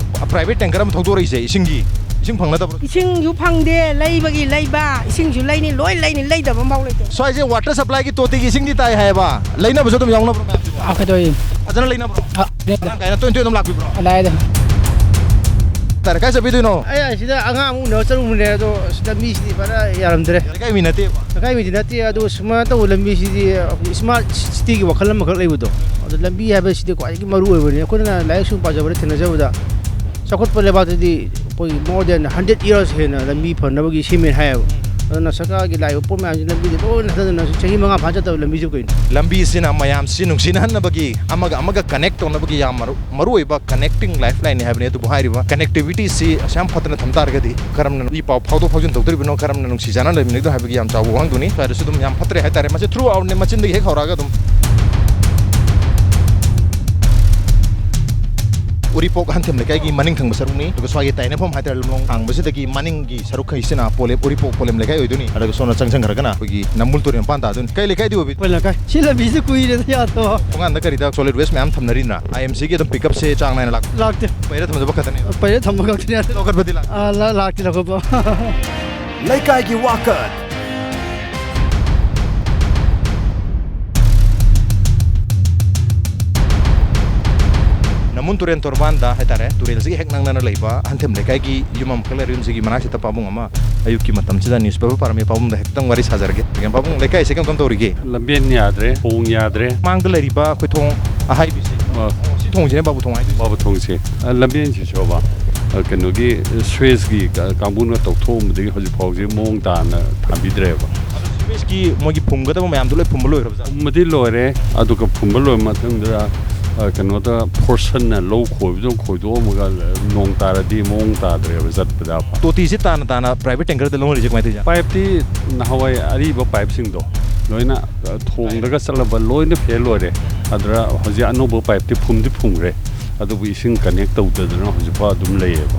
private tanker ꯑꯃ ꯊꯧꯗꯣꯔꯛꯏꯁꯦ, ꯏꯁꯤꯡꯒꯤ꯫ ꯏꯁꯤꯡ ꯐꯪꯅꯗꯕ꯭ꯔꯣ? ꯏꯁꯤꯡꯁꯨ ꯐꯪꯗꯦ, ꯂꯩꯕꯒꯤ ꯂꯩꯕ, ꯏꯁꯤꯡꯁꯨ ꯂꯩꯅꯤ, ꯂꯣꯏ ꯂꯩꯅꯤ, ꯂꯩꯇꯕ ꯑꯃꯐꯥꯎ ꯂꯩꯇꯦ꯫ ꯁ꯭ꯋꯥꯏꯁꯦ water supplyꯒꯤ ꯇꯣꯇꯤꯒꯤ ꯏꯁꯤꯡꯗꯤ ꯇꯥꯏ ꯍꯥꯏꯌꯦꯕ, ꯂꯩꯅꯕꯁꯨ ꯑꯗꯨꯝ ꯌꯥꯎꯅꯕ꯭ꯔꯣ ꯃꯌꯥꯝꯁꯤꯕꯣ? ꯑꯥ, ꯀꯩꯗꯧꯋꯤ? ꯐꯖꯅ ꯂꯩꯅꯕ꯭ꯔꯣ? ꯑꯥ, ꯂꯩꯅꯩ꯫ ꯃꯔꯥꯡ ꯀꯥꯏꯅ ꯇꯣꯏ ꯇꯣꯏ ꯑꯗꯨꯝ ꯂꯥꯛꯄꯤꯕ꯭ꯔꯣ? ꯑꯥ, ꯂꯥꯛꯑꯦ ꯑꯗꯨꯝ꯫ ꯇꯥꯔꯦ, ꯀꯥꯏ ꯆꯠꯄꯤꯗꯣꯏꯅꯣ? ꯑꯩ ꯑꯁꯤꯗ ꯑꯉꯥꯡ ꯑꯃ ꯎꯅꯕ ꯆꯠꯂꯨꯕꯅꯦ, ꯑꯗꯣ ꯑꯁ, ꯂꯝꯕꯤꯁꯤꯗꯤ ꯐꯖꯅ ꯌꯥꯔꯝꯗ꯭ꯔꯦ꯫ ꯂꯩꯀꯥꯏ ꯃꯤ ꯅꯠꯇꯦꯕ? ꯂꯩꯀꯥꯏ ꯃꯤꯗꯤ ꯅꯠꯇꯦ, ꯑꯗꯣ ꯁꯨꯃꯥꯏꯅ ꯇꯧꯕ ꯂꯝꯕꯤꯁꯤꯗꯤ ꯑꯩꯈꯣꯏꯒꯤ smart cityꯒꯤ ꯋꯥꯈꯜ ꯑꯃꯈꯛ ꯂꯩꯕꯗꯣ, ꯑꯗꯣ ꯂꯝꯕꯤ ꯍꯥꯏꯕꯁꯤꯗꯤ ꯈ꯭ꯋꯥꯏꯗꯒꯤ ꯃꯔꯨ ꯑꯣꯏꯕꯅꯤ꯫ ꯑꯩꯈꯣꯏꯅ ꯂꯥꯏꯔꯤꯛ ꯁꯨꯝ ꯄꯥꯖꯕꯗ ꯊꯦꯡꯅꯖꯕꯗ, ꯆꯥꯎꯈꯠꯄ ꯂꯩꯕꯥꯛꯇꯗꯤ ꯑꯩꯈꯣꯏ more than hundred years ꯍꯦꯟꯅ ꯂꯝꯕꯤ ꯐꯅꯕꯒꯤ ꯁꯦꯝꯃꯦ ꯍꯥꯏꯌꯦꯕ꯫ ꯑꯗꯨꯅ ꯁꯔꯀꯥꯔꯒꯤ ꯂꯥꯛꯏꯕ ꯄꯣꯠ ꯃꯌꯥꯝꯁꯤ ꯂꯝꯕꯤꯗ ꯂꯣꯏꯅ ꯊꯥꯗꯅ ꯍꯧꯖꯤꯛ ꯆꯍꯤ ꯃꯉꯥ ꯐꯥ ꯆꯠꯇꯕ ꯂꯝꯕꯤꯁꯤꯕꯨ ꯀꯩꯅꯣ? ꯂꯝꯕꯤꯁꯤꯅ ꯃꯌꯥꯝꯁꯤ ꯅꯨꯡꯁꯤꯅꯍꯟꯅꯕꯒꯤ, ꯑꯃꯒ ꯑꯃꯒ connect ꯇꯧꯅꯕꯒꯤ ꯌꯥꯝ ꯃꯔꯨ, ꯃꯔꯨꯑꯣꯏꯕ connecting lifeline ꯅꯤ ꯍꯥꯏꯕꯅꯤ꯫ ꯑꯗꯨꯕꯨ ꯍꯥꯏꯔꯤꯕ connectivityꯁꯤ ꯑꯁꯨꯛ ꯌꯥꯝ ꯐꯠꯇꯅ ꯊꯝ ꯇꯥꯔꯒꯗꯤ ꯀꯔꯝꯅ ꯏ ꯄꯥꯎ ꯐꯥꯎꯗꯣꯛ ꯐꯥꯎꯖꯤꯟ ꯇꯧꯗꯣꯔꯤꯕꯅꯣ, ꯀꯔꯝꯅ ꯅꯨꯡꯁꯤ ꯆꯥꯟꯅꯅ ꯂꯩꯃꯤꯟꯅꯗꯣꯏꯅꯣ ꯍꯥꯏꯕꯒꯤ ꯌꯥꯝ ꯆꯥꯎꯕ ꯋꯥꯍꯪꯗꯨꯅꯤ꯫ ꯁ꯭ꯋꯥꯏꯗꯁꯨ ꯑꯗꯨꯝ ꯌꯥꯝ ꯐꯠꯇ꯭ꯔꯦ ꯍꯥꯏꯇꯥꯔꯦ꯫ ꯃꯁꯤ throughoutꯅꯦ, ꯃꯆꯤꯟꯗꯒꯤ ꯍꯦꯛ ꯍꯧꯔꯛꯑꯒ ꯑꯗꯨꯝ꯫ ꯎꯔꯤꯄꯣꯛ ꯑꯍꯟꯊꯦꯝ ꯂꯩꯀꯥꯏꯒꯤ ꯃꯅꯤꯡ ꯊꯪꯕ ꯁꯔꯨꯛꯅꯤ꯫ ꯑꯗꯨꯒ ꯁ꯭ꯋꯥꯏꯒꯤ ꯇꯥꯏꯅꯐꯝ ꯍꯥꯏꯇꯥꯔꯦ, ꯂꯝꯂꯣꯡ ꯍꯥꯡꯕꯁꯤꯗꯒꯤ ꯃꯅꯤꯡꯒꯤ ꯁꯔꯨꯛꯈꯩꯁꯤꯅ ꯄꯣꯂꯦꯝ, ꯎꯔꯤꯄꯣꯛ ꯄꯣꯂꯦꯝ ꯂꯩꯀꯥꯏ ꯑꯣꯏꯗꯣꯏꯅꯤ꯫ ꯑꯗꯨꯒ ꯁꯣꯝꯅ ꯆꯪꯁꯤꯟꯈ꯭ꯔꯒꯅ ꯑꯩꯈꯣꯏꯒꯤ ꯅꯝꯕꯨꯜ ꯇꯨꯔꯦꯜ ꯃꯄꯥꯟ ꯇꯥꯗꯣꯏꯅꯤ꯫ ꯀꯩ ꯂꯩꯀꯥꯏꯗꯤ ꯑꯣꯏꯕꯤ? ꯑꯩꯈꯣꯏ ꯂꯩꯀꯥꯏ꯫ ꯁꯤ ꯂꯝꯕꯤꯁꯤ ꯀꯨꯏꯔꯦꯗ ꯌꯥꯗꯕ꯫ ꯊꯣꯡꯒꯥꯟꯗ ꯀꯔꯤꯗ solid waste ꯃꯌꯥꯝ ꯊꯝꯅꯔꯤꯅ? IMCꯒꯤ ꯑꯗꯨꯝ pickupꯁꯦ ꯆꯥꯡ ꯅꯥꯏꯅ ꯂꯥꯛ-, ꯂꯥꯛꯇꯦ꯫ ꯄꯩꯔ ꯊꯝꯖꯕ ꯈꯛꯇꯅꯤ꯫ ꯄꯩꯔ ꯊꯝꯕ ꯈꯛꯇꯅꯤ꯫ ꯂꯧꯈꯠꯄꯗꯤ ꯂꯥꯛ-, ꯑꯥ, ꯂꯥ-, ꯂꯥꯛꯇꯦ ꯂꯧꯈꯠꯄ꯫ ꯂꯩꯀꯥꯏꯒꯤ ꯋꯥꯀꯠ꯫ ꯅꯝꯕꯨꯜ ꯇꯨꯔꯦꯜ ꯇꯣꯔꯕꯥꯟꯗ ꯍꯥꯏꯇꯥꯔꯦ, ꯇꯨꯔꯦꯜꯁꯤꯒꯤ ꯍꯦꯛ ꯅꯛꯅꯅ ꯂꯩꯕ ꯑꯍꯟꯊꯦꯝ ꯂꯩꯀꯥꯏꯒꯤ ꯌꯨꯝ ꯑꯃꯈꯛ ꯂꯩꯔꯦ꯫ ꯌꯨꯝꯁꯤꯒꯤ ꯃꯅꯥꯛꯁꯤꯗ ꯄꯥꯕꯨꯡ ꯑꯃ ꯑꯌꯨꯛꯀꯤ ꯃꯇꯝꯁꯤꯗ newspaper ꯄꯥꯔꯝꯃꯤ꯫ ꯄꯥꯕꯨꯡꯗ ꯍꯦꯛꯇꯪ ꯋꯥꯔꯤ ꯁꯥꯖꯔꯒꯦ꯫ ꯄꯥꯕꯨꯡ, ꯂꯩꯀꯥꯏꯁꯦ ꯀꯔꯝ ꯀꯔꯝ ꯇꯧꯔꯤꯒꯦ? ꯂꯝꯕꯦꯟ ꯌꯥꯗ꯭ꯔꯦ, ꯊꯣꯡ ꯌꯥꯗ꯭ꯔꯦ꯫ ꯃꯥꯡꯗ ꯂꯩꯔꯤꯕ ꯑꯩꯈꯣꯏ ꯊꯣꯡ ꯑꯍꯥꯏꯕꯤꯁꯦ, ꯑꯥ꯫ ꯁꯤ ꯊꯣꯡꯁꯤꯅꯦ ꯕꯥꯕꯨ ꯊꯣꯡ ꯍꯥꯏꯗꯣꯏꯁꯦ? ꯕꯥꯕꯨ ꯊꯣꯡꯁꯦ꯫ ꯑ, ꯂꯝꯕꯦꯟꯁꯤꯁꯨꯕ, ꯑ, ꯀꯩꯅꯣꯒꯤ, ꯑ, ꯁ꯭ꯋꯦꯁꯀꯤ ꯀ-, ꯀꯥꯡꯕꯨꯅ ꯇꯧꯊꯣꯛꯑꯝꯕꯗꯒꯤ ꯍꯧꯖꯤꯛ ꯐꯥꯎꯁꯦ ꯃꯑꯣꯡ ꯇꯥꯅ ꯊꯥꯕꯤꯗ꯭ꯔꯦꯕ꯫ ꯑꯗꯣ ꯁ꯭ꯋꯦꯁꯀꯤ ꯃꯣꯏꯒꯤ ꯐꯨꯝꯒꯗꯕ ꯃꯌꯥꯝꯗꯣ ꯂꯣꯏ ꯐꯨꯝꯕ ꯂꯣꯏꯈ꯭ꯔꯕ ꯖꯥꯠꯂꯣ? ꯐꯨꯝꯕꯗꯤ ꯂꯣꯏꯔꯦ꯫ ꯑꯗꯨꯒ ꯐꯨꯝꯕ ꯂꯣꯏꯔ ꯃꯇꯨꯡꯗ, ꯑ, ꯀꯩꯅꯣꯗ ꯐꯣꯔꯁꯟꯅ ꯂꯧ ꯈꯣꯏꯕꯗꯧ ꯈꯣꯏꯗꯣꯛꯑꯝꯃꯒ, ꯑ, ꯅꯣꯡ ꯇꯥꯔꯗꯤ ꯃꯑꯣꯡ ꯇꯥꯗ꯭ꯔꯦꯕ ꯆꯠꯄꯗ꯫ ꯇꯣꯇꯤꯁꯤ ꯇꯥꯅ ꯇꯥꯅ private tankerꯗ ꯂꯧꯅꯔꯤꯁꯦ ꯀꯃꯥꯏꯅ ꯇꯧꯔꯤꯖꯥꯠꯅꯣ? ꯄꯥꯏꯞꯇꯤ ꯅꯍꯥꯟꯋꯥꯏ ꯑꯔꯤꯕ ꯄꯥꯏꯞꯁꯤꯡꯗꯣ ꯂꯣꯏꯅ, ꯑ, ꯊꯣꯡꯗꯒ ꯆꯠꯂꯕ ꯂꯣꯏꯅ ꯐꯦꯜ ꯑꯣꯏꯔꯦ꯫ ꯑꯗꯨꯗ ꯍꯧꯖꯤꯛ ꯑꯅꯧꯕ ꯄꯥꯏꯞꯇꯤ ꯐꯨꯝꯗꯤ ꯐꯨꯝꯈ꯭ꯔꯦ, ꯑꯗꯨꯕꯨ ꯏꯁꯤꯡ connect ꯇꯧꯗꯗꯅ ꯍꯧꯖꯤꯛꯐꯥꯎ ꯑꯗꯨꯝ ꯂꯩꯌꯦꯕ꯫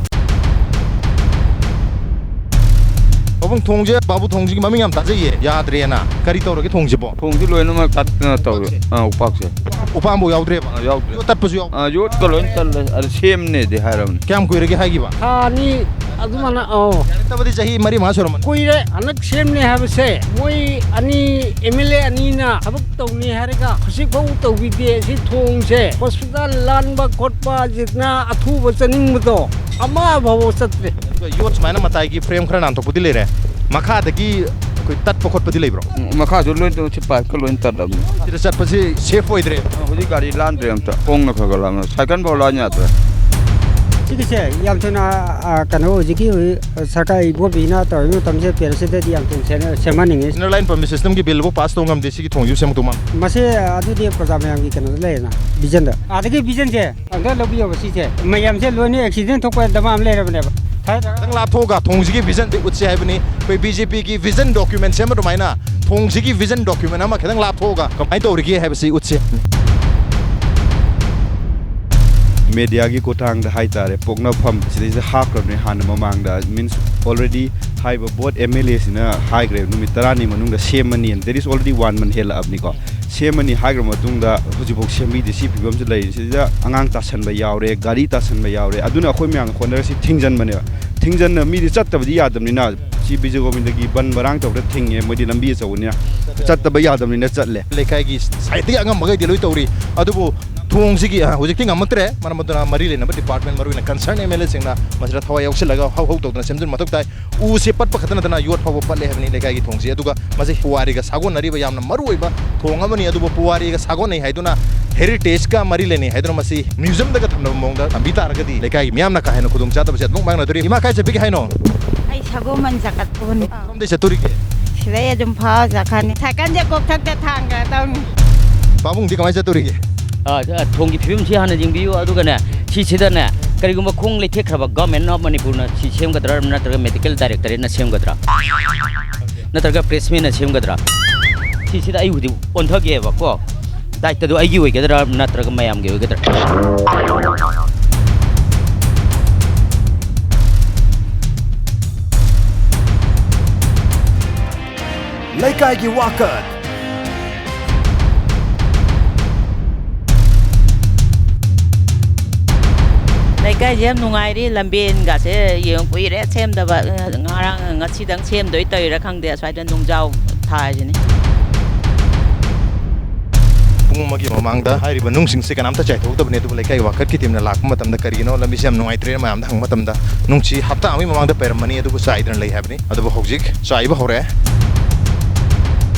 ꯄꯥꯕꯨꯡ, ꯊꯣꯡꯁꯦ, ꯕꯥꯕꯨ, ꯊꯣꯡꯁꯤꯒꯤ ꯃꯃꯤꯡ ꯌꯥꯝ ꯇꯥꯖꯩꯌꯦ, ꯌꯥꯗ꯭ꯔꯦꯅ꯫ ꯀꯔꯤ ꯇꯧꯔꯒꯦ ꯊꯣꯡꯁꯤꯕꯣ? ꯊꯣꯡꯁꯤ ꯂꯣꯏꯅꯃꯛ ꯇꯠꯇꯅ ꯇꯧꯔꯦ꯫ ꯑꯥ, ꯎꯄꯥꯛꯁꯦ꯫ ꯎꯄꯥꯛ ꯑꯃꯐꯥꯎ ꯌꯥꯎꯗ꯭ꯔꯦꯕ? ꯑꯥ, ꯌꯥꯎꯗ꯭ꯔꯦ꯫ ꯌꯣꯠ ꯇꯠꯄꯁꯨ ꯌꯥꯎ- ꯑꯥ, ꯌꯣꯠꯀ ꯂꯣꯏ ꯇꯠꯂꯦ꯫ ꯑꯗꯨ ꯁꯦꯝꯅꯦꯗꯤ ꯍꯥꯏꯔꯕꯅꯤ꯫ ꯀꯌꯥꯝ ꯀꯨꯏꯔꯒꯦ ꯍꯥꯏꯈꯤꯕ? ꯊꯥ ꯑꯅꯤ ꯑꯗꯨꯃꯥꯏꯅ, ꯑꯧ꯫ ꯌꯥꯔꯛꯇꯕꯗꯤ ꯆꯍꯤ ꯃꯔꯤ ꯃꯉꯥ ꯁꯨꯔꯝꯃꯅꯤ꯫ ꯀꯨꯏꯔꯦ꯫ ꯍꯟꯗꯛ ꯁꯦꯝꯅꯤ ꯍꯥꯏꯕꯁꯦ, ꯃꯣꯏ ꯑꯅꯤ, ꯑꯦꯝ ꯑꯦꯜ ꯑꯦ ꯑꯅꯤꯅ ꯊꯕꯛ ꯇꯧꯅꯤ ꯍꯥꯏꯔꯒ ꯍꯧꯖꯤꯛ ꯐꯥꯎ ꯇꯧꯕꯤꯗꯦ꯫ ꯁꯤ ꯊꯣꯡꯁꯦ ꯍꯣꯁꯄꯤꯇꯥꯜ ꯂꯥꯟꯕ ꯈꯣꯠꯄ, ꯖꯤꯠꯅ ꯑꯊꯨꯕ ꯆꯠꯅꯤꯡꯕꯗꯣ ꯑꯃ ꯐꯥꯎꯕ ꯆꯠꯇ꯭ꯔꯦ꯫ ꯑꯗꯨꯒ ꯌꯣꯠ ꯁꯨꯃꯥꯏꯅ ꯃꯇꯥꯏꯒꯤ ꯐ꯭ꯔꯦꯝ ꯈꯔ ꯅꯥꯟꯊꯣꯛꯄꯗꯤ ꯂꯩꯔꯦ, ꯃꯈꯥꯗꯒꯤ ꯑꯩꯈꯣꯏ ꯇꯠꯄ ꯈꯣꯠꯄꯗꯤ ꯂꯩꯕ꯭ꯔꯣ? ꯎꯝ, ꯃꯈꯥꯁꯨ ꯂꯣꯏ ꯇꯧ-, ꯁꯤ ꯄꯥꯏꯞꯀ ꯂꯣꯏ ꯇꯠꯂꯕꯅꯤ꯫ ꯁꯤꯗ ꯆꯠꯄꯁꯤ ꯁꯦꯐ ꯑꯣꯏꯗ꯭ꯔꯦ꯫ ꯍꯧꯖꯤꯛ ꯒꯥꯔꯤ ꯂꯥꯟꯗ꯭ꯔꯦ ꯑꯝꯇ, ꯈꯣꯡꯅ ꯈꯔ ꯈꯔ ꯂꯥꯟꯅ, ꯁꯥꯏꯀꯜ ꯐꯥꯎ ꯂꯥꯟ ꯌꯥꯗ꯭ꯔꯦ꯫ ꯁꯤꯒꯤꯁꯦ ꯌꯥꯝ ꯊꯨꯅ, ꯑ, ꯀꯩꯅꯣ, ꯍꯧꯖꯤꯛꯀꯤ, ꯑ, ꯁꯔꯀꯥꯔ ꯏꯕꯣꯕꯤꯅ ꯇꯧꯔꯤꯕ ꯃꯇꯝꯁꯤꯗ ꯄꯦꯔꯦꯟꯁꯤꯗꯗꯤ ꯌꯥꯝ ꯊꯨꯅ ꯁꯦꯝ-, ꯁꯦꯝꯍꯟꯅꯤꯡꯉꯤ꯫ ꯏꯅꯔ ꯂꯥꯏꯟ ꯄꯔꯃꯤꯠ ꯁꯤꯁꯇꯦꯝꯒꯤ ꯕꯤꯜꯕꯨ ꯄꯥꯁ ꯇꯧ ꯉꯝꯗꯦ, ꯁꯤꯒꯤ ꯊꯣꯡꯁꯤꯕꯨ ꯁꯦꯝꯗꯣꯛꯇꯧ ꯃꯥꯟ- ꯃꯁꯤ, ꯑ, ꯑꯗꯨꯗꯤ ꯄ꯭ꯔꯖꯥ ꯃꯌꯥꯝꯒꯤ ꯀꯩꯅꯣꯗ ꯂꯩꯔꯦꯅ, ꯚꯤꯖꯟꯗ꯫ ꯑꯗꯒꯤ ꯚꯤꯖꯟꯁꯦ ꯑꯝꯇ ꯂꯧꯕꯤꯌꯣꯕ ꯁꯤꯁꯦ꯫ ꯃꯌꯥꯝꯁꯦ ꯂꯣꯏꯅ ꯑꯦꯛꯁꯤꯗꯦꯟ ꯊꯣꯛꯄ ꯗꯃꯥ ꯑꯃ ꯂꯩꯔꯕꯅꯦꯕ꯫ ꯈꯤꯇꯪ ꯂꯥꯞꯊꯣꯛꯑꯒ ꯊꯣꯡꯁꯤꯒꯤ ꯚꯤꯖꯟꯗꯤ ꯎꯠꯁꯦ ꯍꯥꯏꯕꯅꯤ꯫ ꯑꯩꯈꯣꯏ ꯕꯤ ꯖꯦ ꯄꯤꯒꯤ ꯚꯤꯖꯟ ꯗꯣꯀ꯭ꯌꯨꯃꯦꯟ ꯁꯦꯝꯕ ꯑꯗꯨꯃꯥꯏꯅ ꯊꯣꯡꯁꯤꯒꯤ ꯚꯤꯖꯟ ꯗꯣꯀ꯭ꯌꯨꯃꯦꯟ ꯑꯃ ꯈꯤꯇꯪ ꯂꯥꯞꯊꯣꯛꯑꯒ ꯀꯃꯥꯏꯅ ꯇꯧꯔꯤꯒꯦ ꯍꯥꯏꯕꯁꯤ ꯎꯠꯁꯦ꯫ ꯃꯦꯗꯤꯌꯥꯒꯤ ꯈꯨꯠꯊꯥꯡꯗ ꯍꯥꯏꯇꯥꯔꯦ, ꯄꯣꯛꯅꯐꯝ ꯁꯤꯗꯩꯁꯤꯗ ꯍꯥꯞꯈ꯭ꯔꯕꯅꯦ ꯍꯥꯟꯅ ꯃꯃꯥꯡꯗ, ꯃꯤꯟꯁ ꯑꯣꯜꯔꯦꯗꯤ ꯍꯥꯏꯔꯤꯕ ꯕꯣꯠ ꯑꯦꯝ ꯑꯦꯜ ꯑꯦꯁꯤꯅ ꯍꯥꯏꯈ꯭ꯔꯦ ꯅꯨꯃꯤꯠ ꯇꯔꯥꯅꯤ ꯃꯅꯨꯡꯗ ꯁꯦꯝꯃꯅꯤ, there is already one month ꯍꯦꯜꯂꯛꯑꯕꯅꯤꯀꯣ꯫ ꯁꯦꯝꯃꯅꯤ ꯍꯥꯏꯈ꯭ꯔ ꯃꯇꯨꯡꯗ ꯍꯧꯖꯤꯛꯐꯥꯎ ꯁꯦꯝꯕꯤꯗꯦ꯫ ꯁꯤ ꯐꯤꯕꯝꯁꯤ ꯂꯩꯔꯤꯁꯤꯗ ꯑꯉꯥꯡ ꯇꯥꯁꯟꯕ ꯌꯥꯎꯔꯦ, ꯒꯥꯔꯤ ꯇꯥꯁꯟꯕ ꯌꯥꯎꯔꯦ꯫ ꯑꯗꯨꯅ ꯑꯩꯈꯣꯏ ꯃꯌꯥꯝꯅ ꯍꯣꯠꯅꯔꯁꯤ ꯊꯤꯡꯖꯟꯕꯅꯦꯕ꯫ ꯊꯤꯡꯖꯟꯅ ꯃꯤꯗꯤ ꯆꯠꯇꯕꯗꯤ ꯌꯥꯗꯕꯅꯤꯅ, ꯁꯤ ꯕꯤꯖꯌ ꯒꯣꯕꯤꯟꯗꯒꯤ ꯕꯟ ꯃꯔꯥꯡ ꯇꯧꯔ ꯊꯤꯡꯉꯦ, ꯃꯣꯏꯗꯤ ꯂꯝꯕꯤ ꯑꯆꯧꯕꯅꯤꯅ꯫ ꯆꯠꯇꯕ ꯌꯥꯗꯕꯅꯤꯅ ꯆꯠꯂꯦ꯫ ꯂꯩꯀꯥꯏꯒꯤ ꯁꯥꯏꯠꯇꯒꯤ ꯑꯉꯝꯕꯈꯩꯗꯤ ꯂꯣꯏ ꯇꯧꯔꯤ, ꯑꯗꯨꯕꯨ ꯊꯣꯡꯁꯤꯒꯤ, ꯑ, ꯍꯧꯖꯤꯛꯇꯤ ꯉꯝꯃꯛꯇ꯭ꯔꯦ꯫ ꯃꯔꯝ ꯑꯗꯨꯅ ꯃꯔꯤ ꯂꯩꯅꯕ ꯗꯤꯄꯥꯔꯠꯃꯦꯟ, ꯃꯔꯨꯑꯣꯏꯅ ꯀꯟꯁꯔꯟ ꯑꯦꯝ ꯑꯦꯜ ꯑꯦꯁꯤꯡꯅ ꯃꯁꯤꯗ ꯊꯋꯥꯏ ꯌꯥꯎꯁꯤꯜꯂꯒ ꯍꯧ ꯍꯧ ꯇꯧꯗꯅ ꯁꯦꯝꯖꯤꯟꯕ ꯃꯊꯧ ꯇꯥꯏ꯫ ꯎꯁꯦ ꯄꯠꯄ ꯈꯛꯇ ꯅꯠꯇꯅ ꯌꯣꯠ ꯐꯥꯎꯕ ꯄꯠꯂꯦ ꯍꯥꯏꯕꯅꯤ ꯂꯩꯀꯥꯏꯒꯤ ꯊꯣꯡꯁꯦ꯫ ꯑꯗꯨꯒ ꯃꯁꯤ ꯄꯨꯋꯥꯔꯤꯒ ꯁꯥꯒꯣꯟꯅꯔꯤꯕ ꯌꯥꯝꯅ ꯃꯔꯨꯑꯣꯏꯕ ꯊꯣꯡ ꯑꯃꯅꯤ꯫ ꯑꯗꯨꯕꯨ ꯄꯨꯋꯥꯔꯤꯒ ꯁꯥꯒꯣꯟꯅꯩ ꯍꯥꯏꯗꯨꯅ, ꯍꯦꯔꯤꯇꯦꯖꯀ ꯃꯔꯤ ꯂꯩꯅꯩ ꯍꯥꯏꯗꯨꯅ ꯃꯁꯤ ꯃ꯭ꯌꯨꯖꯤꯌꯝꯗꯒ ꯊꯝꯅꯕ ꯃꯑꯣꯡꯗ ꯊꯝꯕꯤ ꯇꯥꯔꯒꯗꯤ ꯂꯩꯀꯥꯏꯒꯤ ꯃꯤꯌꯥꯝꯅ ꯀꯥ ꯍꯦꯟꯅ ꯈꯨꯗꯣꯡ ꯆꯥꯗꯕꯁꯦ ꯑꯗꯨꯃꯛ ꯃꯥꯌꯣꯛꯅꯗꯣꯔꯤ꯫ ꯏꯃꯥ, ꯀꯥꯏ ꯆꯠꯄꯤꯒꯦ ꯍꯥꯏꯅꯣ? ꯑꯩ ꯁꯒꯣꯜꯕꯟ ꯆꯠꯀꯗꯕꯅꯤ꯫ ꯀꯔꯣꯝꯗꯩ ꯆꯠꯇꯣꯔꯤꯒꯦ? ꯁꯤꯗꯩ ꯑꯗꯨꯝ ꯐꯥꯎꯔ ꯆꯠꯈ꯭ꯔꯅꯤ꯫ ꯁꯥꯏꯀꯜꯁꯦ ꯀꯣꯛꯊꯛꯇ ꯊꯥꯡꯈ꯭ꯔꯗꯧꯅꯤ꯫ ꯄꯥꯕꯨꯡꯗꯤ ꯀꯃꯥꯏꯅ ꯆꯠꯇꯣꯔꯤꯒꯦ? ꯑ, ꯑ, ꯊꯣꯡꯒꯤ ꯐꯤꯕꯝꯁꯤ ꯍꯥꯟꯅ ꯌꯦꯡꯕꯤꯌꯨ, ꯑꯗꯨꯒꯅꯦ, ꯁꯤꯁꯤꯗꯅꯦ, ꯀꯔꯤꯒꯨꯝꯕ ꯈꯣꯡ ꯂꯩꯊꯦꯛꯈ꯭ꯔꯕ, Government of ꯃꯅꯤꯄꯨꯔꯅ ꯁꯤ ꯁꯦꯝꯒꯗ꯭ꯔꯥ ꯅꯠꯇ꯭ꯔꯒ medical directorate ꯅ ꯁꯦꯝꯒꯗ꯭ꯔꯥ? ꯅꯠꯇ꯭ꯔꯒ pressman ꯅ ꯁꯦꯝꯒꯗ꯭ꯔꯥ? ꯁꯤꯁꯤꯗ ꯑꯩ ꯍꯧꯖꯤꯛ ꯑꯣꯟꯊꯒꯦꯕꯀꯣ꯫ ꯗꯥꯏꯇꯗꯨ ꯑꯩꯒꯤ ꯑꯣꯏꯒꯗ꯭ꯔꯥ ꯅꯠꯇ꯭ꯔꯒ ꯃꯌꯥꯝꯒꯤ ꯑꯣꯏꯒꯗ꯭ꯔꯥ? ꯂꯩꯀꯥꯏꯒꯤ ꯋꯥꯀꯠ꯫ ꯂꯩꯀꯥꯏ ꯂꯩꯀꯥꯏꯁꯦ ꯌꯥꯝ ꯅꯨꯡꯉꯥꯏꯔꯤ꯫ ꯂꯝꯕꯦꯟꯒꯁꯦ ꯌꯦꯡꯉꯨ, ꯀꯨꯏꯔꯦ ꯁꯦꯝꯗꯕ꯫ ꯉꯔꯥꯡ, ꯉꯁꯤꯗꯪ ꯁꯦꯝꯗꯣꯏ ꯇꯧꯔꯤꯔꯥ ꯈꯪꯗꯦ, ꯑꯁ꯭ꯋꯥꯏꯗ ꯅꯨꯡꯖꯥꯎ ꯊꯥꯁꯤꯅꯤ꯫ ꯄꯨꯡ ꯑꯃꯒꯤ ꯃꯃꯥꯡꯗ ꯍꯥꯏꯔꯤꯕ ꯅꯨꯡꯁꯤꯡꯁꯦ ꯀꯅꯥꯝꯇ ꯆꯥꯏꯊꯣꯛꯇꯕꯅꯤ, ꯑꯗꯨꯕꯨ ꯂꯩꯀꯥꯏ ꯋꯥꯀꯠꯀꯤ ꯇꯤꯝꯅ ꯂꯥꯛꯄ ꯃꯇꯝꯗ ꯀꯔꯤꯒꯤꯅꯣ ꯂꯝꯕꯤꯁꯦ ꯌꯥꯝ ꯅꯨꯡꯉꯥꯏꯇ꯭ꯔꯦꯅ ꯃꯌꯥꯝꯗ ꯍꯪꯕ ꯃꯇꯝꯗ ꯅꯨꯡꯁꯤ ꯍꯞꯇꯥ ꯑꯃꯒꯤ ꯃꯃꯥꯡꯗ ꯄꯩꯔꯝꯕꯅꯤ, ꯑꯗꯨꯕꯨ ꯆꯥꯏꯗꯅ ꯂꯩ ꯍꯥꯏꯕꯅꯤ꯫ ꯑꯗꯨꯕꯨ ꯍꯧꯖꯤꯛ ꯆꯥꯏꯕ ꯍꯧꯔꯛꯑꯦ꯫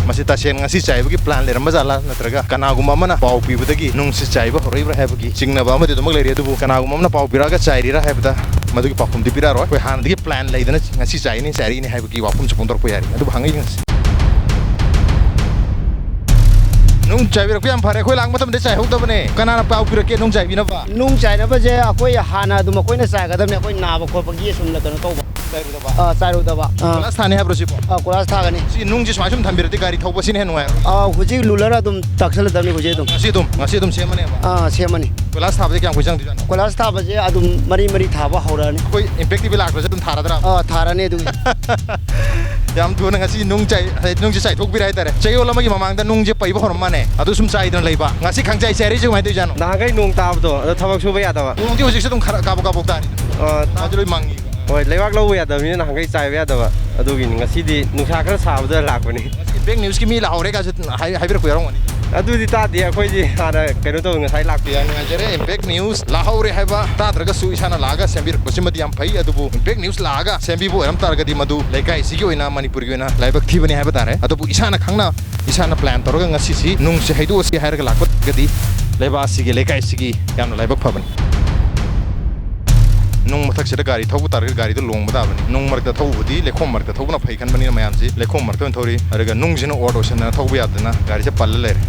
ꯃꯁꯤ ꯇꯁꯦꯡꯅ ꯉꯁꯤ ꯆꯥꯏꯕꯒꯤ ꯄ꯭ꯂꯥꯟ ꯂꯩꯔꯝꯕ ꯖꯥꯠꯂꯥ, ꯅꯠꯇ꯭ꯔꯒ ꯀꯅꯥꯒꯨꯝꯕ ꯑꯃꯅ ꯄꯥꯎ ꯄꯤꯕꯗꯒꯤ ꯅꯨꯡꯁꯤ ꯆꯥꯏꯕ ꯍꯧꯔꯛꯏꯕ꯭ꯔꯥ ꯍꯥꯏꯕꯒꯤ ꯆꯤꯡꯅꯕ ꯑꯃꯗꯤ ꯑꯗꯨꯃꯛ ꯂꯩꯔꯤ꯫ ꯑꯗꯨꯕꯨ ꯀꯅꯥꯒꯨꯝꯕ ꯑꯃꯅ ꯄꯥꯎ ꯄꯤꯔꯛꯑꯒ ꯆꯥꯏꯔꯤꯔꯥ ꯍꯥꯏꯕꯗ ꯃꯗꯨꯒꯤ ꯄꯥꯎꯈꯨꯝꯗꯤ ꯄꯤꯔꯛꯑꯔꯣꯏ꯫ ꯑꯩꯈꯣꯏ ꯍꯥꯟꯅꯗꯒꯤ ꯄ꯭ꯂꯥꯟ ꯂꯩꯗꯅ ꯉꯁꯤ ꯆꯥꯏꯔꯤꯅꯤ, ꯆꯥꯏꯔꯤꯅꯤ ꯍꯥꯏꯕꯒꯤ ꯋꯥꯐꯝꯁꯨ ꯐꯣꯡꯗꯣꯔꯛꯄ ꯌꯥꯔꯤ꯫ ꯑꯗꯨꯕꯨ ꯍꯪꯉꯛꯏ ꯉꯁꯤ꯫ ꯅꯨꯡ ꯆꯥꯏꯕꯤꯔꯛꯄ ꯌꯥꯝ ꯐꯔꯦ꯫ ꯑꯩꯈꯣꯏ ꯂꯥꯛꯄ ꯃꯇꯝꯗ ꯆꯥꯏꯍꯧꯗꯕꯅꯦ꯫ ꯀꯅꯥꯅ ꯄꯥꯎ ꯄꯤꯔꯛꯀꯦ ꯅꯨꯡ ꯆꯥꯏꯕꯤꯅꯕ? ꯅꯨꯡ ꯆꯥꯏꯅꯕꯁꯦ ꯑꯩꯈꯣꯏ ꯍꯥꯟꯅ ꯑꯗꯨꯝ ꯑꯩꯈꯣꯏꯅ ꯆꯥꯏꯒꯗꯕꯅꯦ꯫ ꯑꯩꯈꯣꯏ ꯅꯥꯕ ꯈꯣꯠꯄꯒꯤ ꯑꯁꯨꯝꯅ ꯀꯩꯅꯣ ꯇꯧꯕ꯫ ꯆꯥꯏꯔꯨꯗꯕ? ꯑꯥ, ꯆꯥꯏꯔꯨꯗꯕ꯫ ꯑꯥ꯫ ꯀꯣꯏꯂꯥꯁ ꯊꯥꯅꯤ ꯍꯥꯏꯕ꯭ꯔꯣ ꯁꯤꯕꯣ? ꯑꯥ, ꯀꯣꯏꯂꯥꯁ ꯊꯥꯒꯅꯤ꯫ ꯁꯤ ꯅꯨꯡꯁꯤ ꯁꯨꯃꯥꯏꯅ ꯁꯨꯝ ꯊꯝꯕꯤꯔꯗꯤ ꯒꯥꯔꯤ ꯊꯧꯕꯁꯤꯅ ꯍꯦꯟꯅ ꯅꯨꯡꯉꯥꯏꯔꯣꯏ? ꯑꯥ, ꯍꯧꯖꯤꯛ ꯂꯨꯂꯔ ꯑꯗꯨꯝ ꯇꯛꯁꯜꯂꯗꯕꯅꯤ ꯍꯧꯖꯤꯛ ꯑꯗꯨꯝ꯫ ꯉꯁꯤ ꯑꯗꯨꯝ, ꯉꯁꯤ ꯑꯗꯨꯝ ꯁꯦꯝꯃꯅꯦꯕ? ꯑꯥ, ꯁꯦꯝꯃꯅꯤ꯫ ꯀꯣꯏꯂꯥꯁ ꯊꯥꯕꯗꯤ ꯀꯌꯥꯝ ꯀꯨꯏ ꯆꯪꯗꯣꯏꯖꯥꯠꯅꯣ? ꯀꯣꯏꯂꯥꯁ ꯊꯥꯕꯁꯦ ꯑꯗꯨꯝ ꯃꯔꯤ ꯃꯔꯤ ꯊꯥꯕ ꯍꯧꯔꯛꯑꯅꯤ꯫ ꯑꯩꯈꯣꯏ ꯏꯝꯄꯦꯛ ꯇꯤ ꯚꯤ ꯂꯥꯛꯇ꯭ꯔꯁꯨ ꯑꯗꯨꯝ ꯊꯥꯔꯗ꯭ꯔꯥ? ꯑꯥ, ꯊꯥꯔꯅꯤ ꯑꯗꯨꯒꯤ꯫ ꯌꯥꯝ ꯊꯨꯅ ꯉꯁꯤ ꯅꯨꯡ ꯆꯥꯏ-, ꯍꯥꯏ, ꯅꯨꯡꯁꯦ ꯆꯥꯏꯊꯣꯛꯄꯤꯔꯦ ꯍꯥꯏꯇꯥꯔꯦ꯫ ꯆꯌꯣꯜ ꯑꯃꯒꯤ ꯃꯃꯥꯡꯗ ꯅꯨꯡꯁꯦ ꯄꯩꯕ ꯍꯧꯔꯝꯃꯅꯦ꯫ ꯑꯗꯨ ꯁꯨꯝ ꯆꯥꯏꯗꯅ ꯂꯩꯕ꯫ ꯉꯁꯤ ꯈꯪꯆꯥꯏ ꯆꯥꯏꯔꯤꯁꯦ ꯀꯃꯥꯏꯅ ꯇꯧꯔꯤꯖꯥꯠꯅꯣ? ꯅꯍꯥꯟꯈꯩ ꯅꯣꯡ ꯇꯥꯕꯗꯣ, ꯑꯗꯣ ꯊꯕꯛ ꯁꯨꯕ ꯌꯥꯗꯕ꯫ ꯅꯣꯡꯗꯤ ꯍꯧꯖꯤꯛꯁꯨ ꯑꯗꯨꯝ ꯈꯔ ꯀꯥꯕꯣꯛ ꯀꯥꯕꯣꯛ ꯇꯥꯔꯤ꯫ ꯑꯥ, ꯇꯥꯗꯤ ꯂꯣꯏ ꯃꯪꯉꯤ꯫ ꯍꯣꯏ, ꯂꯩꯕꯥꯛ ꯂꯧꯕ ꯌꯥꯗꯕꯅꯤꯅ ꯅꯍꯥꯟꯈꯩ ꯆꯥꯏꯕ ꯌꯥꯗꯕ꯫ ꯑꯗꯨꯒꯤꯅꯤ ꯉꯁꯤꯗꯤ ꯅꯨꯡꯁꯥ ꯈꯔ ꯁꯥꯕꯗ ꯂꯥꯛꯄꯅꯤ꯫ ꯏꯝꯄꯦꯛ ꯅ꯭ꯌꯨꯁꯀꯤ ꯃꯤ ꯂꯥꯛꯍꯧꯔꯦ ꯀꯥꯏꯁꯨ ꯍꯥꯏ-, ꯍꯥꯏꯕꯤꯔꯛꯄ ꯌꯥꯎꯔꯝꯒꯅꯤ꯫ ꯑꯗꯨꯗꯤ ꯇꯥꯗꯦ, ꯑꯩꯈꯣꯏꯗꯤ ꯍꯥꯟꯅ ꯀꯩꯅꯣ ꯇꯧ, ꯉꯁꯥꯏ ꯂꯥꯛꯄ꯫ ꯌꯥꯝ ꯅꯨꯡꯉꯥꯏꯖꯔꯦ, ꯏꯝꯄꯦꯛ ꯅ꯭ꯌꯨꯁ ꯂꯥꯛꯍꯧꯔꯦ ꯍꯥꯏꯕ ꯇꯥꯗ꯭ꯔꯒꯁꯨ ꯏꯁꯥꯅ ꯂꯥꯛꯑꯒ ꯁꯦꯝꯕꯤꯔꯛꯄꯁꯤꯃꯗꯤ ꯌꯥꯝ ꯐꯩ꯫ ꯑꯗꯨꯕꯨ ꯏꯝꯄꯦꯛ ꯅ꯭ꯌꯨꯁ ꯂꯥꯛꯑꯒ ꯁꯦꯝꯕꯤꯕ ꯑꯣꯏꯔꯝ ꯇꯥꯔꯒꯗꯤ ꯃꯗꯨ ꯂꯩꯀꯥꯏꯁꯤꯒꯤ ꯑꯣꯏꯅ, ꯃꯅꯤꯄꯨꯔꯒꯤ ꯑꯣꯏꯅ ꯂꯥꯏꯕꯛ ꯊꯤꯕꯅꯤ ꯍꯥꯏꯕ ꯇꯥꯔꯦ꯫ ꯑꯗꯨꯕꯨ ꯏꯁꯥꯅ ꯈꯪꯅ, ꯏꯁꯥꯅ ꯄ꯭ꯂꯥꯟ ꯇꯧꯔꯒ ꯉꯁꯤꯁꯤ ꯅꯨꯡꯁꯤ ꯍꯩꯗꯣꯛꯑꯁꯤ ꯍꯥꯏꯔꯒ ꯂꯥꯛꯄꯒꯗꯤ ꯂꯩꯕꯥꯛ ꯑꯁꯤꯒꯤ, ꯂꯩꯀꯥꯏ ꯑꯁꯤꯒꯤ ꯌꯥꯝꯅ ꯂꯥꯏꯕꯛ ꯐꯕꯅꯤ꯫ ꯅꯨꯡ ꯃꯊꯛꯁꯤꯗ ꯒꯥꯔꯤ ꯊꯧꯕ ꯇꯥꯔꯒꯗꯤ ꯒꯥꯔꯤꯗꯣ ꯂꯣꯡꯕ ꯇꯥꯕꯅꯤ꯫ ꯅꯨꯡ ꯃꯔꯛꯇ ꯊꯧꯕꯕꯨꯗꯤ ꯂꯩꯈꯣꯝ ꯃꯔꯛꯇ ꯊꯧꯕꯅ ꯐꯩ ꯈꯟꯕꯅꯤꯅ ꯃꯌꯥꯝꯁꯤ ꯂꯩꯈꯣꯝ ꯃꯔꯛꯇ ꯑꯣꯏꯅ ꯊꯧꯔꯤ꯫ ꯑꯗꯨꯒ ꯅꯨꯡꯁꯤꯅ ꯑꯣꯔꯗ ꯑꯣꯏꯁꯟꯗꯅ ꯊꯧꯕ ꯌꯥꯗꯅ ꯒꯥꯔꯤꯁꯦ ꯄꯜꯂ ꯂꯩꯔꯦ꯫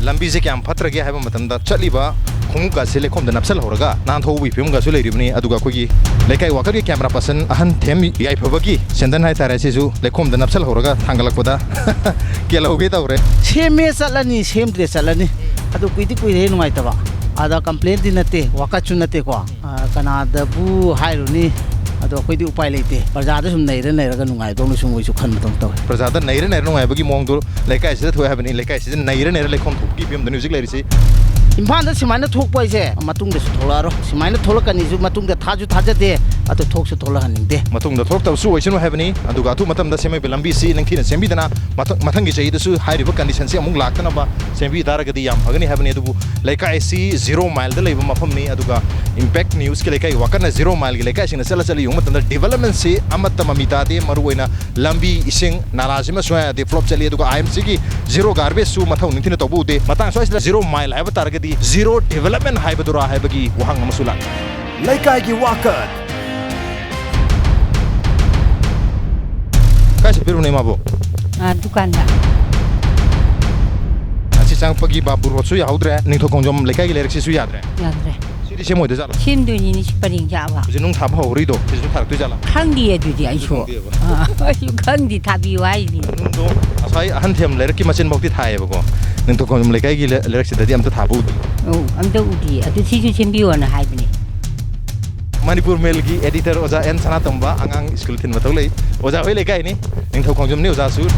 ꯂꯝꯕꯤꯁꯦ ꯀꯌꯥꯝ ꯐꯠꯇ꯭ꯔꯒꯦ ꯍꯥꯏꯕ ꯃꯇꯝꯗ ꯆꯠꯂꯤꯕ ꯈꯣꯡꯎꯞꯀꯥꯁꯦ ꯂꯩꯈꯣꯝꯗ ꯅꯞꯁꯜꯍꯧꯔꯒ ꯅꯥꯟꯊꯣꯛꯄꯒꯤ ꯐꯤꯕꯝꯒꯁꯨ ꯂꯩꯔꯤꯕꯅꯤ꯫ ꯑꯗꯨꯒ ꯑꯩꯈꯣꯏꯒꯤ ꯂꯩꯀꯥꯏ ꯋꯥꯀꯔꯒꯤ ꯀꯦꯃꯦꯔꯥ ꯄꯔꯁꯟ ꯑꯍꯟ ꯊꯦꯝ ꯌꯥꯏꯐꯕꯒꯤ ꯁꯦꯟꯗꯟ ꯍꯥꯏꯇꯥꯔꯦ, ꯁꯤꯁꯨ ꯂꯩꯈꯣꯝꯗ ꯅꯞꯁꯜꯍꯧꯔꯒ ꯊꯥꯡꯒꯠꯂꯛꯄꯗ ꯀꯦꯜꯍꯧꯒꯦ ꯇꯧꯔꯦ꯫ ꯁꯦꯝꯃꯦ ꯆꯠꯂꯅꯤ, ꯁꯦꯝꯗ꯭ꯔꯦ ꯆꯠꯂꯅꯤ꯫ ꯑꯗꯨ ꯀꯨꯏꯗꯤ ꯀꯨꯏꯔꯦ ꯅꯨꯡꯉꯥꯏꯇꯕ꯫ ꯑꯗ ꯀꯝꯄ꯭ꯂꯦꯟꯗꯤ ꯅꯠꯇꯦ, ꯋꯥꯀꯠꯁꯨ ꯅꯠꯇꯦꯀꯣ꯫ ꯑ, ꯀꯅꯥꯗꯕꯨ ꯍꯥꯏꯔꯨꯅꯤ? ꯑꯗꯣ ꯑꯩꯈꯣꯏꯗꯤ ꯎꯄꯥꯏ ꯂꯩꯇꯦ꯫ ꯄ꯭ꯔꯖꯥꯗ ꯁꯨꯝ ꯅꯩꯔ ꯅꯩꯔꯒ ꯅꯨꯡꯉꯥꯏꯗꯧꯅ ꯁꯨꯝ ꯃꯣꯏꯁꯨ ꯈꯟꯕꯗꯧ ꯇꯧꯋꯦ꯫ ꯄ꯭ꯔꯖꯥꯗ ꯅꯩꯔ ꯅꯩꯔ ꯅꯨꯡꯉꯥꯏꯕꯒꯤ ꯃꯑꯣꯡꯗꯣ ꯂꯩꯀꯥꯏꯁꯤꯗ ꯊꯣꯛꯑꯦ ꯍꯥꯏꯕꯅꯤ꯫ ꯂꯩꯀꯥꯏꯁꯤꯗ ꯅꯩꯔ ꯅꯩꯔ ꯂꯩꯈꯣꯝ ꯊꯣꯛꯄꯒꯤ ꯐꯤꯕꯝꯗꯅꯤ ꯍꯧꯖꯤꯛ ꯂꯩꯔꯤꯁꯤ꯫ ꯏꯝꯐꯥꯜꯗ ꯁꯨꯃꯥꯏꯅ ꯊꯣꯛꯄ ꯍꯥꯏꯁꯦ ꯃꯇꯨꯡꯗꯁꯨ ꯊꯣꯛꯂꯛꯑꯔꯣꯏ꯫ ꯁꯨꯃꯥꯏꯅ ꯊꯣꯛꯂꯛꯀꯅꯤꯁꯨ ꯃꯇꯨꯡꯗ ꯊꯥꯁꯨ ꯊꯥꯖꯗꯦ, ꯑꯗꯨ ꯊꯣꯛꯁꯨ ꯊꯣꯛꯂꯛꯍꯟꯅꯤꯡꯗꯦ꯫ ꯃꯇꯨꯡꯗ ꯊꯣꯛꯂꯛꯇꯕꯁꯨ ꯑꯣꯏꯁꯅꯨ ꯍꯥꯏꯕꯅꯤ꯫ ꯑꯗꯨꯒ ꯑꯊꯨꯕ ꯃꯇꯝꯗ ꯁꯦꯝꯃꯛꯏꯕ ꯂꯝꯕꯤꯁꯤ ꯅꯤꯡꯊꯤꯅ ꯁꯦꯝꯕꯤꯗꯅ ꯃꯊꯪ, ꯃꯊꯪꯒꯤ ꯆꯍꯤꯗꯁꯨ ꯍꯥꯏꯔꯤꯕ condition ꯁꯤ ꯑꯃꯨꯛ ꯂꯥꯛꯇꯅꯕ ꯁꯦꯝꯕꯤ ꯇꯥꯔꯒꯗꯤ ꯌꯥꯝ ꯐꯒꯅꯤ ꯍꯥꯏꯕꯅꯤ꯫ ꯑꯗꯨꯕꯨ ꯂꯩꯀꯥꯏ ꯑꯁꯤ zero mile ꯗ ꯂꯩꯕ ꯃꯐꯝꯅꯤ, ꯑꯗꯨꯒ Impact News ꯀꯤ ꯂꯩꯀꯥꯏꯒꯤ ꯋꯥꯀꯠꯅ zero mile ꯒꯤ ꯂꯩꯀꯥꯏꯁꯤꯡꯗ ꯆꯠꯂ ꯆꯠꯂ ꯌꯦꯡꯕ ꯃꯇꯝꯗ development ꯁꯤ ꯑꯃꯠꯇ ꯃꯃꯤ ꯇꯥꯗꯦ꯫ ꯃꯔꯨꯑꯣꯏꯅ ꯂꯝꯕꯤ, ꯏꯁꯤꯡ, ꯅꯥꯂꯥꯁꯤꯃ ꯁꯨꯡꯌꯥ ꯌꯥꯗꯦ, flop ꯆꯠꯂꯤ꯫ ꯑꯗꯨꯒ I M C ꯒꯤ zero garbage ꯁꯨ ꯃꯊꯧ ꯅꯤꯡꯊꯤꯅ ꯇꯧꯕ ꯎꯗꯦ꯫ ꯃꯇꯥꯡ ꯁ꯭ꯋꯥꯏꯁꯤꯗ zero mile ꯍꯥꯏꯕ ꯇꯥꯔꯒꯗꯤ zero development ꯍꯥꯏꯕꯗꯨꯔꯥ ꯍꯥꯏꯕꯒꯤ ꯋꯥꯍꯪ ꯑꯃꯁꯨ ꯂꯥꯛꯏ꯫ ꯂꯩꯀꯥꯏꯒꯤ ꯋꯥꯀꯠ꯫ ꯀꯥꯏ ꯆꯠꯄꯤꯔꯨꯕꯅꯣ ꯏꯃꯥꯕꯣꯛ? ꯑꯥ, ꯗꯨꯀꯥꯟꯗ꯫ ꯑꯁꯤ ꯆꯪꯉꯛꯄꯒꯤ ꯕꯥꯕꯨ ꯔꯣꯗꯁꯨ ꯌꯥꯍꯧꯗ꯭ꯔꯦ, ꯅꯤꯡꯊꯧ ꯈꯣꯡꯖꯣꯝ ꯂꯩꯀꯥꯏꯒꯤ ꯂꯩꯔꯛꯁꯤꯁꯨ ꯌꯥꯗ꯭ꯔꯦ꯫ ꯌꯥꯗ꯭ꯔꯦ꯫ ꯁꯤꯗꯤ ꯁꯦꯝꯃꯣꯏꯗꯣꯏ ꯖꯥꯠꯂꯣ? ꯁꯦꯝꯗꯣꯏꯅꯤꯅꯦ, ꯁꯤ ꯄꯔꯦꯡ ꯆꯥꯕ꯫ ꯍꯧꯖꯤꯛ ꯅꯨꯡ ꯊꯥꯕ ꯍꯧꯔꯤꯗꯣ, ꯁꯤꯁꯨ ꯊꯥꯔꯛꯇꯣꯏ ꯖꯥꯠꯂꯣ? ꯈꯪꯗꯦ ꯑꯗꯨꯗꯤ ꯑꯩꯁꯨ꯫ ꯈꯪꯗꯦꯕ꯫ ꯑꯥ, ꯑꯩꯁꯨ ꯈꯪꯗꯦ, ꯊꯥꯕꯤꯌꯨ ꯍꯥꯏꯅꯤ꯫ ꯅꯨꯡꯗꯣ ꯉꯁꯥꯏ ꯑꯍꯟ ꯊꯦꯝ ꯂꯩꯔꯛꯀꯤ ꯃꯆꯤꯟꯐꯥꯎꯗꯤ ꯊꯥꯏꯌꯦꯕꯀꯣ, ꯅꯤꯡꯊꯧ ꯈꯣꯡꯖꯣꯝ ꯂꯩꯀꯥꯏꯒꯤ ꯂꯩ-, ꯂꯩꯔꯛꯁꯤꯗꯗꯤ ꯑꯝꯇ ꯊꯥꯕ ꯎꯗꯦ꯫ ꯑꯧ, ꯑꯝꯇ ꯎꯗꯤꯌꯦ꯫ ꯑꯗꯨ ꯁꯤꯁꯨ ꯁꯦꯝꯕꯤꯌꯣꯅ ꯍꯥꯏꯕꯅꯦ꯫ ꯃꯅꯤꯄꯨꯔ ꯃꯦꯜꯒꯤ editor ꯑꯣꯖꯥ ꯑꯦꯟ ꯁꯅꯥꯇꯣꯝꯕ, ꯑꯉꯥꯡ ꯁ꯭ꯀꯨꯜ ꯊꯤꯟꯕ ꯊꯣꯛꯂꯛꯏ꯫ ꯑꯣꯖꯥ ꯍꯣꯏ ꯂꯩꯀꯥꯏꯅꯤ, ꯅꯤꯡꯊꯧ ꯈꯣꯡꯖꯣꯝꯅꯤ ꯑꯣꯖꯥꯁꯨ꯫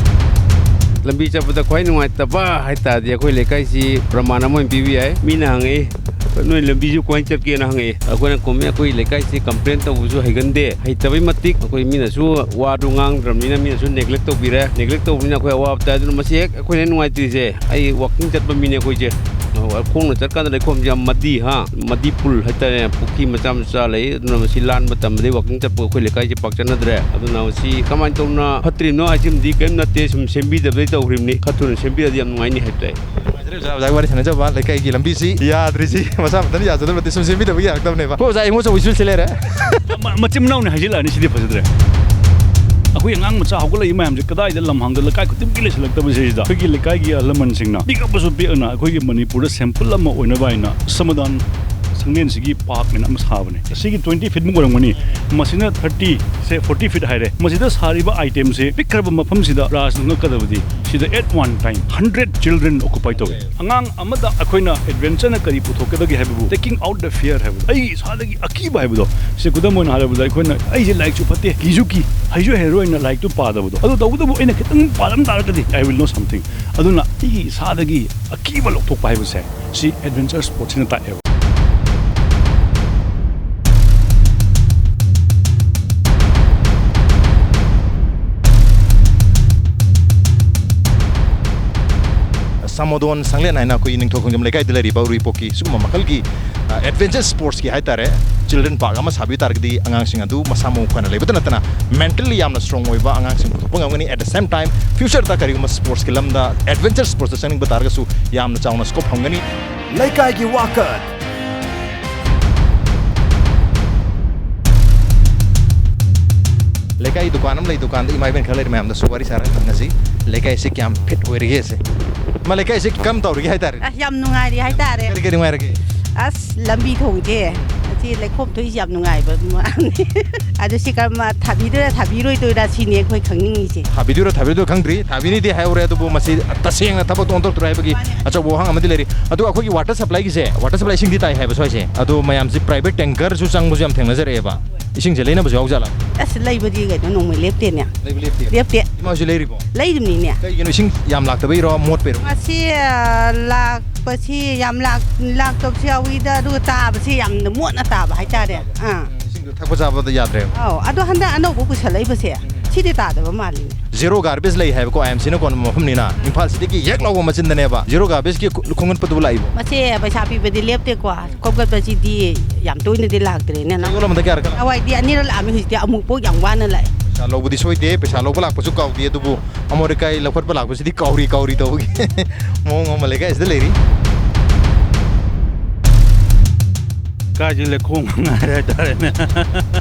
ꯂꯝꯕꯤ ꯆꯠꯄꯗ ꯈ꯭ꯋꯥꯏ ꯅꯨꯡꯉꯥꯏꯇꯕ ꯍꯥꯏꯇꯥꯔꯗꯤ ꯑꯩꯈꯣꯏ ꯂꯩꯀꯥꯏꯁꯤ ꯄ꯭ꯔꯃꯥꯟ ꯑꯃ ꯑꯣꯏꯅ ꯄꯤꯕ ꯌꯥꯏ꯫ ꯃꯤꯅ ꯍꯪꯉꯛꯏ, "ꯅꯣꯏ ꯂꯝꯕꯤꯁꯤ ꯀꯃꯥꯏꯅ ꯆꯠꯀꯦꯅ?" ꯍꯪꯉꯛꯏ꯫ ꯑꯩꯈꯣꯏꯅ ꯈꯨꯝꯃꯤ, "ꯑꯩꯈꯣꯏ ꯂꯩꯀꯥꯏꯁꯤ complain ꯇꯧꯕꯁꯨ ꯍꯩꯒꯟꯗꯦ, ꯍꯩꯇꯕꯩ ꯃꯇꯤꯛ ꯑꯩꯈꯣꯏ ꯃꯤꯅꯁꯨ ꯋꯥꯗꯨ ꯉꯥꯡꯗ꯭ꯔꯕꯅꯤꯅ ꯃꯤꯅꯁꯨ neglect ꯇꯧꯕꯤꯔꯦ꯫ Neglect ꯇꯧꯕꯅꯤꯅ ꯑꯩꯈꯣꯏ ꯑꯋꯥꯕ ꯇꯥꯏ꯫ ꯑꯗꯨꯅ ꯃꯁꯤ ꯍꯦꯛ ꯑꯩꯈꯣꯏꯅ ꯍꯦꯛ ꯅꯨꯡꯉꯥꯏꯇ꯭ꯔꯤꯁꯦ, ꯑꯩ walking ꯆꯠꯄ ꯃꯤꯅꯦ ꯑꯩꯈꯣꯏꯁꯦ꯫ ꯈꯣꯡꯅ ꯆꯠꯀꯥꯟꯗ ꯂꯩꯈꯣꯝꯁꯦ ꯌꯥꯝ muddy, ꯍꯥ, muddy pool ꯍꯥꯏꯇꯥꯔꯦ, ꯄꯨꯈ꯭ꯔꯤ ꯃꯆꯥ ꯃꯆꯥ ꯂꯩ꯫ ꯑꯗꯨꯅ ꯃꯁꯤ ꯂꯥꯟꯕ ꯇꯝꯕꯗꯩ walking ꯆꯠꯄ ꯑꯩꯈꯣꯏ ꯂꯩꯀꯥꯏꯁꯦ ꯄꯥꯛ ꯆꯠꯅꯗ꯭ꯔꯦ꯫ ꯑꯗꯨꯅ ꯃꯁꯤ ꯀꯃꯥꯏꯅ ꯇꯧꯅ ꯐꯠꯇ꯭ꯔꯤꯕꯅꯣ ꯍꯥꯏꯁꯤꯃꯗꯤ ꯀꯔꯤꯝ ꯅꯠꯇꯦ, ꯁꯨꯝ ꯁꯦꯝꯕꯤꯗꯕꯗꯩ ꯇꯧꯈ꯭ꯔꯤꯕꯅꯤ꯫ ꯈꯔ ꯊꯨꯅ ꯁꯦꯝꯕꯤꯔꯗꯤ ꯌꯥꯝ ꯅꯨꯡꯉꯥꯏꯅꯤ ꯍꯥꯏꯕ ꯇꯥꯏ꯫ ꯅꯨꯡꯉꯥꯏꯖꯔꯦ ꯑꯣꯖꯥ, ꯑꯣꯖꯥꯒꯤ ꯋꯥꯔꯤ ꯁꯥꯟꯅꯖꯕ꯫ ꯂꯩꯀꯥꯏꯒꯤ ꯂꯝꯕꯤꯁꯤ ꯌꯥꯗ꯭ꯔꯤꯁꯤ ꯃꯁꯥ ꯃꯊꯟꯇ ꯌꯥꯖꯗꯕ ꯅꯠꯇꯦ, ꯁꯨꯝ ꯁꯦꯝꯕꯤꯗꯕꯒꯤ ꯌꯥꯔꯛꯇꯕꯅꯦꯕ꯫ ꯑꯩꯈꯣꯏ ꯑꯣꯖꯥ ꯏꯃꯣ ꯆꯧꯕꯤꯁꯨ ꯁꯤ ꯂꯩꯔꯦ꯫ ꯃ-, ꯃꯆꯤꯟ ꯃꯅꯥꯎꯅꯤ ꯍꯥꯏꯖꯤꯜꯂꯛꯑꯅꯤ, ꯁꯤꯗꯤ ꯐꯖꯗ꯭ꯔꯦ꯫ ꯑꯩꯈꯣꯏ ꯑꯉꯥꯡ ꯃꯆꯥ ꯍꯧꯒꯠꯂꯛꯏ ꯃꯌꯥꯝꯁꯦ ꯀꯗꯥꯏꯗ ꯂꯝꯍꯥꯡꯗ ꯂꯩꯀꯥꯏ ꯈꯨꯗꯤꯡꯒꯤ ꯂꯩꯁꯤꯜꯂꯛꯇꯕꯁꯤꯗ ꯑꯩꯈꯣꯏꯒꯤ ꯂꯩꯀꯥꯏꯒꯤ ꯑꯍꯜ ꯂꯃꯟꯁꯤꯡꯅ ꯄꯤꯛꯑꯕꯁꯨ ꯄꯤꯛꯑꯅ ꯑꯩꯈꯣꯏꯒꯤ ꯃꯅꯤꯄꯨꯔꯗ sample ꯑꯃ ꯑꯣꯏꯅꯕ ꯍꯥꯏꯅ ꯁꯃꯥꯙꯥꯟ ꯂꯝꯖꯦꯟꯁꯤꯒꯤ ꯄꯥꯔꯛ ꯑꯅ ꯑꯃ ꯁꯥꯕꯅꯦ꯫ ꯑꯁꯤꯒꯤ twenty feet ꯃꯨꯛ ꯑꯣꯏꯔꯝꯒꯅꯤ꯫ ꯃꯁꯤꯅ thirty, ꯁꯦ forty feet ꯍꯥꯏꯔꯦ꯫ ꯃꯁꯤꯗ ꯁꯥꯔꯤꯕ item ꯁꯦ ꯄꯤꯛꯈ꯭ꯔꯕ ꯃꯐꯝꯁꯤꯗ ꯔꯥꯖꯅ ꯉꯛꯀꯗꯕꯗꯤ, ꯁꯤꯗ at one time hundred children occupy ꯇꯧꯋꯦ꯫ ꯑꯉꯥꯡ ꯑꯃꯗ ꯑꯩꯈꯣꯏꯅ adventure ꯅ ꯀꯔꯤ ꯄꯨꯊꯣꯛꯀꯗꯒꯦ ꯍꯥꯏꯕꯕꯨ, taking out the fear ꯍꯥꯏꯕꯗꯣ, ꯑꯩ ꯏꯁꯥꯗꯒꯤ ꯑꯀꯤꯕ ꯍꯥꯏꯕꯗꯣ, ꯁꯤ ꯈꯨꯗꯝ ꯑꯣꯏꯅ ꯍꯥꯏꯔꯕꯗ, ꯑꯩꯈꯣꯏꯅ, "ꯑꯩꯁꯦ ꯂꯥꯏꯔꯤꯛꯁꯨ ꯐꯠꯇꯦ, ꯀꯤꯁꯨ ꯀꯤ, ꯍꯩꯁꯨ ꯍꯩꯔꯔꯣꯏꯅ ꯂꯥꯏꯔꯤꯛꯇꯨ ꯄꯥꯗꯕꯗꯣ, ꯑꯗꯨ ꯇꯧꯕꯇꯕꯨ ꯑꯩꯅ ꯈꯤꯇꯪ ꯄꯥꯔꯝ ꯇꯥꯔꯒꯗꯤ I will know something." ꯑꯗꯨꯅ ꯑꯩꯒꯤ ꯏꯁꯥꯗꯒꯤ ꯑꯀꯤꯕ ꯂꯧꯊꯣꯛꯄ ꯍꯥꯏꯕꯁꯦ, ꯁꯤ adventure sports ꯁꯤꯅ ꯇꯥꯛꯑꯦꯕ꯫ ꯁꯃꯣꯗꯣꯟ ꯁꯪꯂꯦꯟ ꯍꯥꯏꯅ ꯑꯩꯈꯣꯏꯒꯤ ꯅꯤꯡꯊꯧ ꯈꯣꯡꯖꯝ ꯂꯩꯀꯥꯏꯗ ꯂꯩꯔꯤꯕ ꯎꯔꯤꯄꯣꯛꯀꯤ ꯁꯤꯒꯨꯝꯕ ꯃꯈꯜꯒꯤ, ꯑ, adventure sports ꯀꯤ ꯍꯥꯏꯇꯥꯔꯦ, children park ꯑꯃ ꯁꯥꯕꯤꯕ ꯇꯥꯔꯒꯗꯤ, ꯑꯉꯥꯡꯁꯤꯡ ꯑꯗꯨ ꯃꯁꯥ ꯃꯎ ꯐꯅ ꯂꯩꯕꯇ ꯅꯠꯇꯅ mentally ꯌꯥꯝꯅ strong ꯑꯣꯏꯕ ꯑꯉꯥꯡꯁꯤꯡ ꯄꯨꯊꯣꯛꯄ ꯉꯝꯒꯅꯤ꯫ At the same time, future ꯗ ꯀꯔꯤꯒꯨꯝꯕ sports ꯀꯤ ꯂꯝꯗ, adventure sports ꯇ ꯆꯪꯅꯤꯡꯕ ꯇꯥꯔꯒꯁꯨ ꯌꯥꯝꯅ ꯆꯥꯎꯅ scope ꯐꯪꯒꯅꯤ꯫ ꯂꯩꯀꯥꯏꯒꯤ ꯋꯥꯀꯠ꯫ ꯂꯩꯀꯥꯏ ꯗꯨꯀꯥꯟ ꯑꯃ ꯂꯩ, ꯗꯨꯀꯥꯟꯗ ꯏꯃꯥ ꯏꯕꯦꯟ ꯈꯔ ꯂꯩꯔꯦ, ꯃꯌꯥꯝꯗꯁꯨ ꯋꯥꯔꯤ ꯁꯥꯔꯒ ꯈꯪꯅꯁꯤ꯫ ꯂꯩꯀꯥꯏꯁꯦ ꯀꯌꯥꯝ fit ꯑꯣꯏꯔꯤꯒꯦ ꯁꯦ꯫ ꯃꯥ ꯂꯩꯀꯥꯏꯁꯦ ꯀꯔꯝ ꯇꯧꯔꯤꯒꯦ ꯍꯥꯏꯇꯥꯔꯦ? ꯑꯁ, ꯌꯥꯝ ꯅꯨꯡꯉꯥꯏꯔꯤ ꯍꯥꯏꯇꯥꯔꯦ꯫ ꯀꯔꯤ ꯀꯔꯤ ꯅꯨꯡꯉꯥꯏꯔꯒꯦ? ꯑꯁ, ꯂꯝꯕꯤ ꯊꯣꯡꯁꯦ, ꯑꯁꯤ ꯂꯩꯈꯣꯝ ꯊꯣꯛꯏꯁꯦ ꯌꯥꯝ ꯅꯨꯡꯉꯥꯏꯕ ꯃꯥꯅꯤ꯫ ꯑꯗꯨ ꯁꯤ ꯀꯔꯝꯕ ꯊꯥꯕꯤꯗꯣꯏꯔꯥ ꯊꯥꯕꯤꯔꯣꯏꯗꯣꯏꯔꯥ ꯁꯤꯅꯤ ꯑꯩꯈꯣꯏ ꯈꯪꯅꯤꯡꯉꯤꯁꯦ꯫ ꯊꯥꯕꯤꯗꯣꯏꯔꯥ ꯊꯥꯕꯤꯔꯣꯏꯗꯣꯏꯔꯥ ꯈꯪꯗ꯭ꯔꯤ, ꯊꯥꯕꯤꯅꯤꯗꯤ ꯍꯥꯏꯍꯧꯔꯦ, ꯑꯗꯨꯕꯨ ꯃꯁꯤ ꯇꯁꯦꯡꯅ ꯊꯕꯛꯇꯣ ꯑꯣꯟꯊꯣꯛꯇꯣꯏꯔꯥ ꯍꯥꯏꯕꯒꯤ ꯑꯆꯧꯕ ꯋꯥꯍꯪ ꯑꯃꯗꯤ ꯂꯩꯔꯤ꯫ ꯑꯗꯨꯒ ꯑꯩꯈꯣꯏꯒꯤ water supply ꯒꯤꯁꯦ, water supply ꯏꯁꯤꯡꯗꯤ ꯇꯥꯏ ꯍꯥꯏꯕ ꯁ꯭ꯋꯥꯏꯁꯦ, ꯑꯗꯣ ꯃꯌꯥꯝꯁꯤ private tanker ꯁꯨ ꯆꯪꯕꯁꯨ ꯌꯥꯝ ꯊꯦꯡꯅꯖꯔꯛꯑꯦꯕ꯫ ꯏꯁꯤꯡꯁꯦ ꯂꯩꯅꯕꯁꯨ ꯌꯥꯎꯖꯥꯠꯂꯥ? ꯑꯁ, ꯂꯩꯕꯗꯤ ꯀꯩꯅꯣ, ꯅꯣꯡꯃꯩ ꯂꯦꯞꯇꯦꯅꯦ꯫ ꯂꯩꯕ ꯂꯦꯞꯇꯦ? ꯂꯦꯞꯇꯦ꯫ ꯏꯃꯥꯁꯨ ꯂꯩꯔꯤꯕꯣ? ꯂꯩꯔꯤꯕꯅꯤꯅꯦ꯫ ꯀꯩꯒꯤꯅꯣ, ꯏꯁꯤꯡ ꯌꯥꯝ ꯂꯥꯛꯇꯕꯩꯔꯣ, ꯃꯣꯠꯄꯩꯔꯣ? ꯃꯁꯤ, ꯑ, ꯂꯥꯛꯄꯁꯤ ꯌꯥꯝ ꯂꯥꯛ-, ꯂꯥꯛꯇꯕꯁꯨ ꯌꯥꯎꯏꯗ, ꯑꯗꯨꯒ ꯇꯥꯕꯁꯤ ꯌꯥꯝꯅ ꯃꯣꯠꯅ ꯇꯥꯕ ꯍꯥꯏꯇꯥꯔꯦ꯫ ꯑꯥ꯫ ꯎꯝ, ꯏꯁꯤꯡꯗꯣ ꯊꯛꯄ ꯆꯥꯕꯗ ꯌꯥꯗ꯭ꯔꯦꯕ? ꯑꯧ, ꯑꯗꯣ ꯍꯟꯗꯛ ꯑꯅꯧꯕ ꯄꯨꯁꯜꯂꯛꯏꯕꯁꯦ, ꯎꯝ꯫ ꯁꯤꯗꯤ ꯇꯥꯗꯕ ꯃꯥꯜꯂꯤꯅꯦ꯫ Zero garbage ꯂꯩ ꯍꯥꯏꯕꯀꯣ, I M C ꯅ ꯀꯣꯟꯕ ꯃꯐꯝꯅꯤꯅ, ꯏꯝꯐꯥꯜ city ꯒꯤ ꯍꯦꯛ ꯂꯥꯎꯕ ꯃꯆꯤꯟꯗꯅꯦꯕ꯫ Zero garbage ꯀꯤ ꯈꯨ-, ꯈꯣꯝꯒꯠꯄꯗꯨꯕꯨ ꯂꯥꯛꯏꯕꯣ? ꯃꯁꯦ ꯄꯩꯁꯥ ꯄꯤꯕꯗꯤ ꯂꯦꯞꯇꯦꯀꯣ, ꯈꯣꯝꯒꯠꯄꯁꯤꯗꯤ ꯌꯥꯝ ꯇꯣꯏꯅꯗꯤ ꯂꯥꯛꯇ꯭ꯔꯦꯅꯦ꯫ ꯆꯌꯣꯜ ꯑꯃꯗ ꯀꯌꯥꯔꯛ ꯂꯥꯛꯏ? ꯅꯍꯥꯟꯋꯥꯏꯗꯤ ꯑꯅꯤꯔꯛ ꯂꯥꯛꯑꯝꯃꯤ, ꯍꯧꯖꯤꯛꯇꯤ ꯑꯃꯨꯛꯐꯥꯎ ꯌꯥꯝ ꯋꯥꯅ ꯂꯥꯛꯑꯦ꯫ ꯄꯩꯁꯥ ꯂꯧꯕꯗꯤ ꯁꯣꯏꯗꯦ, ꯄꯩꯁꯥ ꯂꯧꯕ ꯂꯥꯛꯄꯁꯨ ꯀꯥꯎꯗꯦ, ꯑꯗꯨꯕꯨ ꯑꯃꯣꯠ ꯑꯀꯥꯏ ꯂꯧꯈꯠꯄ ꯂꯥꯛꯄꯁꯤꯗꯤ ꯀꯥꯎꯔꯤ ꯀꯥꯎꯔꯤ ꯇꯧꯕꯒꯤ ꯃꯑꯣꯡ ꯑꯃ ꯂꯩꯀꯥꯏꯁꯤꯗ ꯂꯩꯔꯤ꯫ ꯀꯥꯏꯁꯤ ꯂꯩꯈꯣꯝ ꯉꯥꯏꯔꯦ ꯍꯥꯏꯇꯥꯔꯦꯅꯦ꯫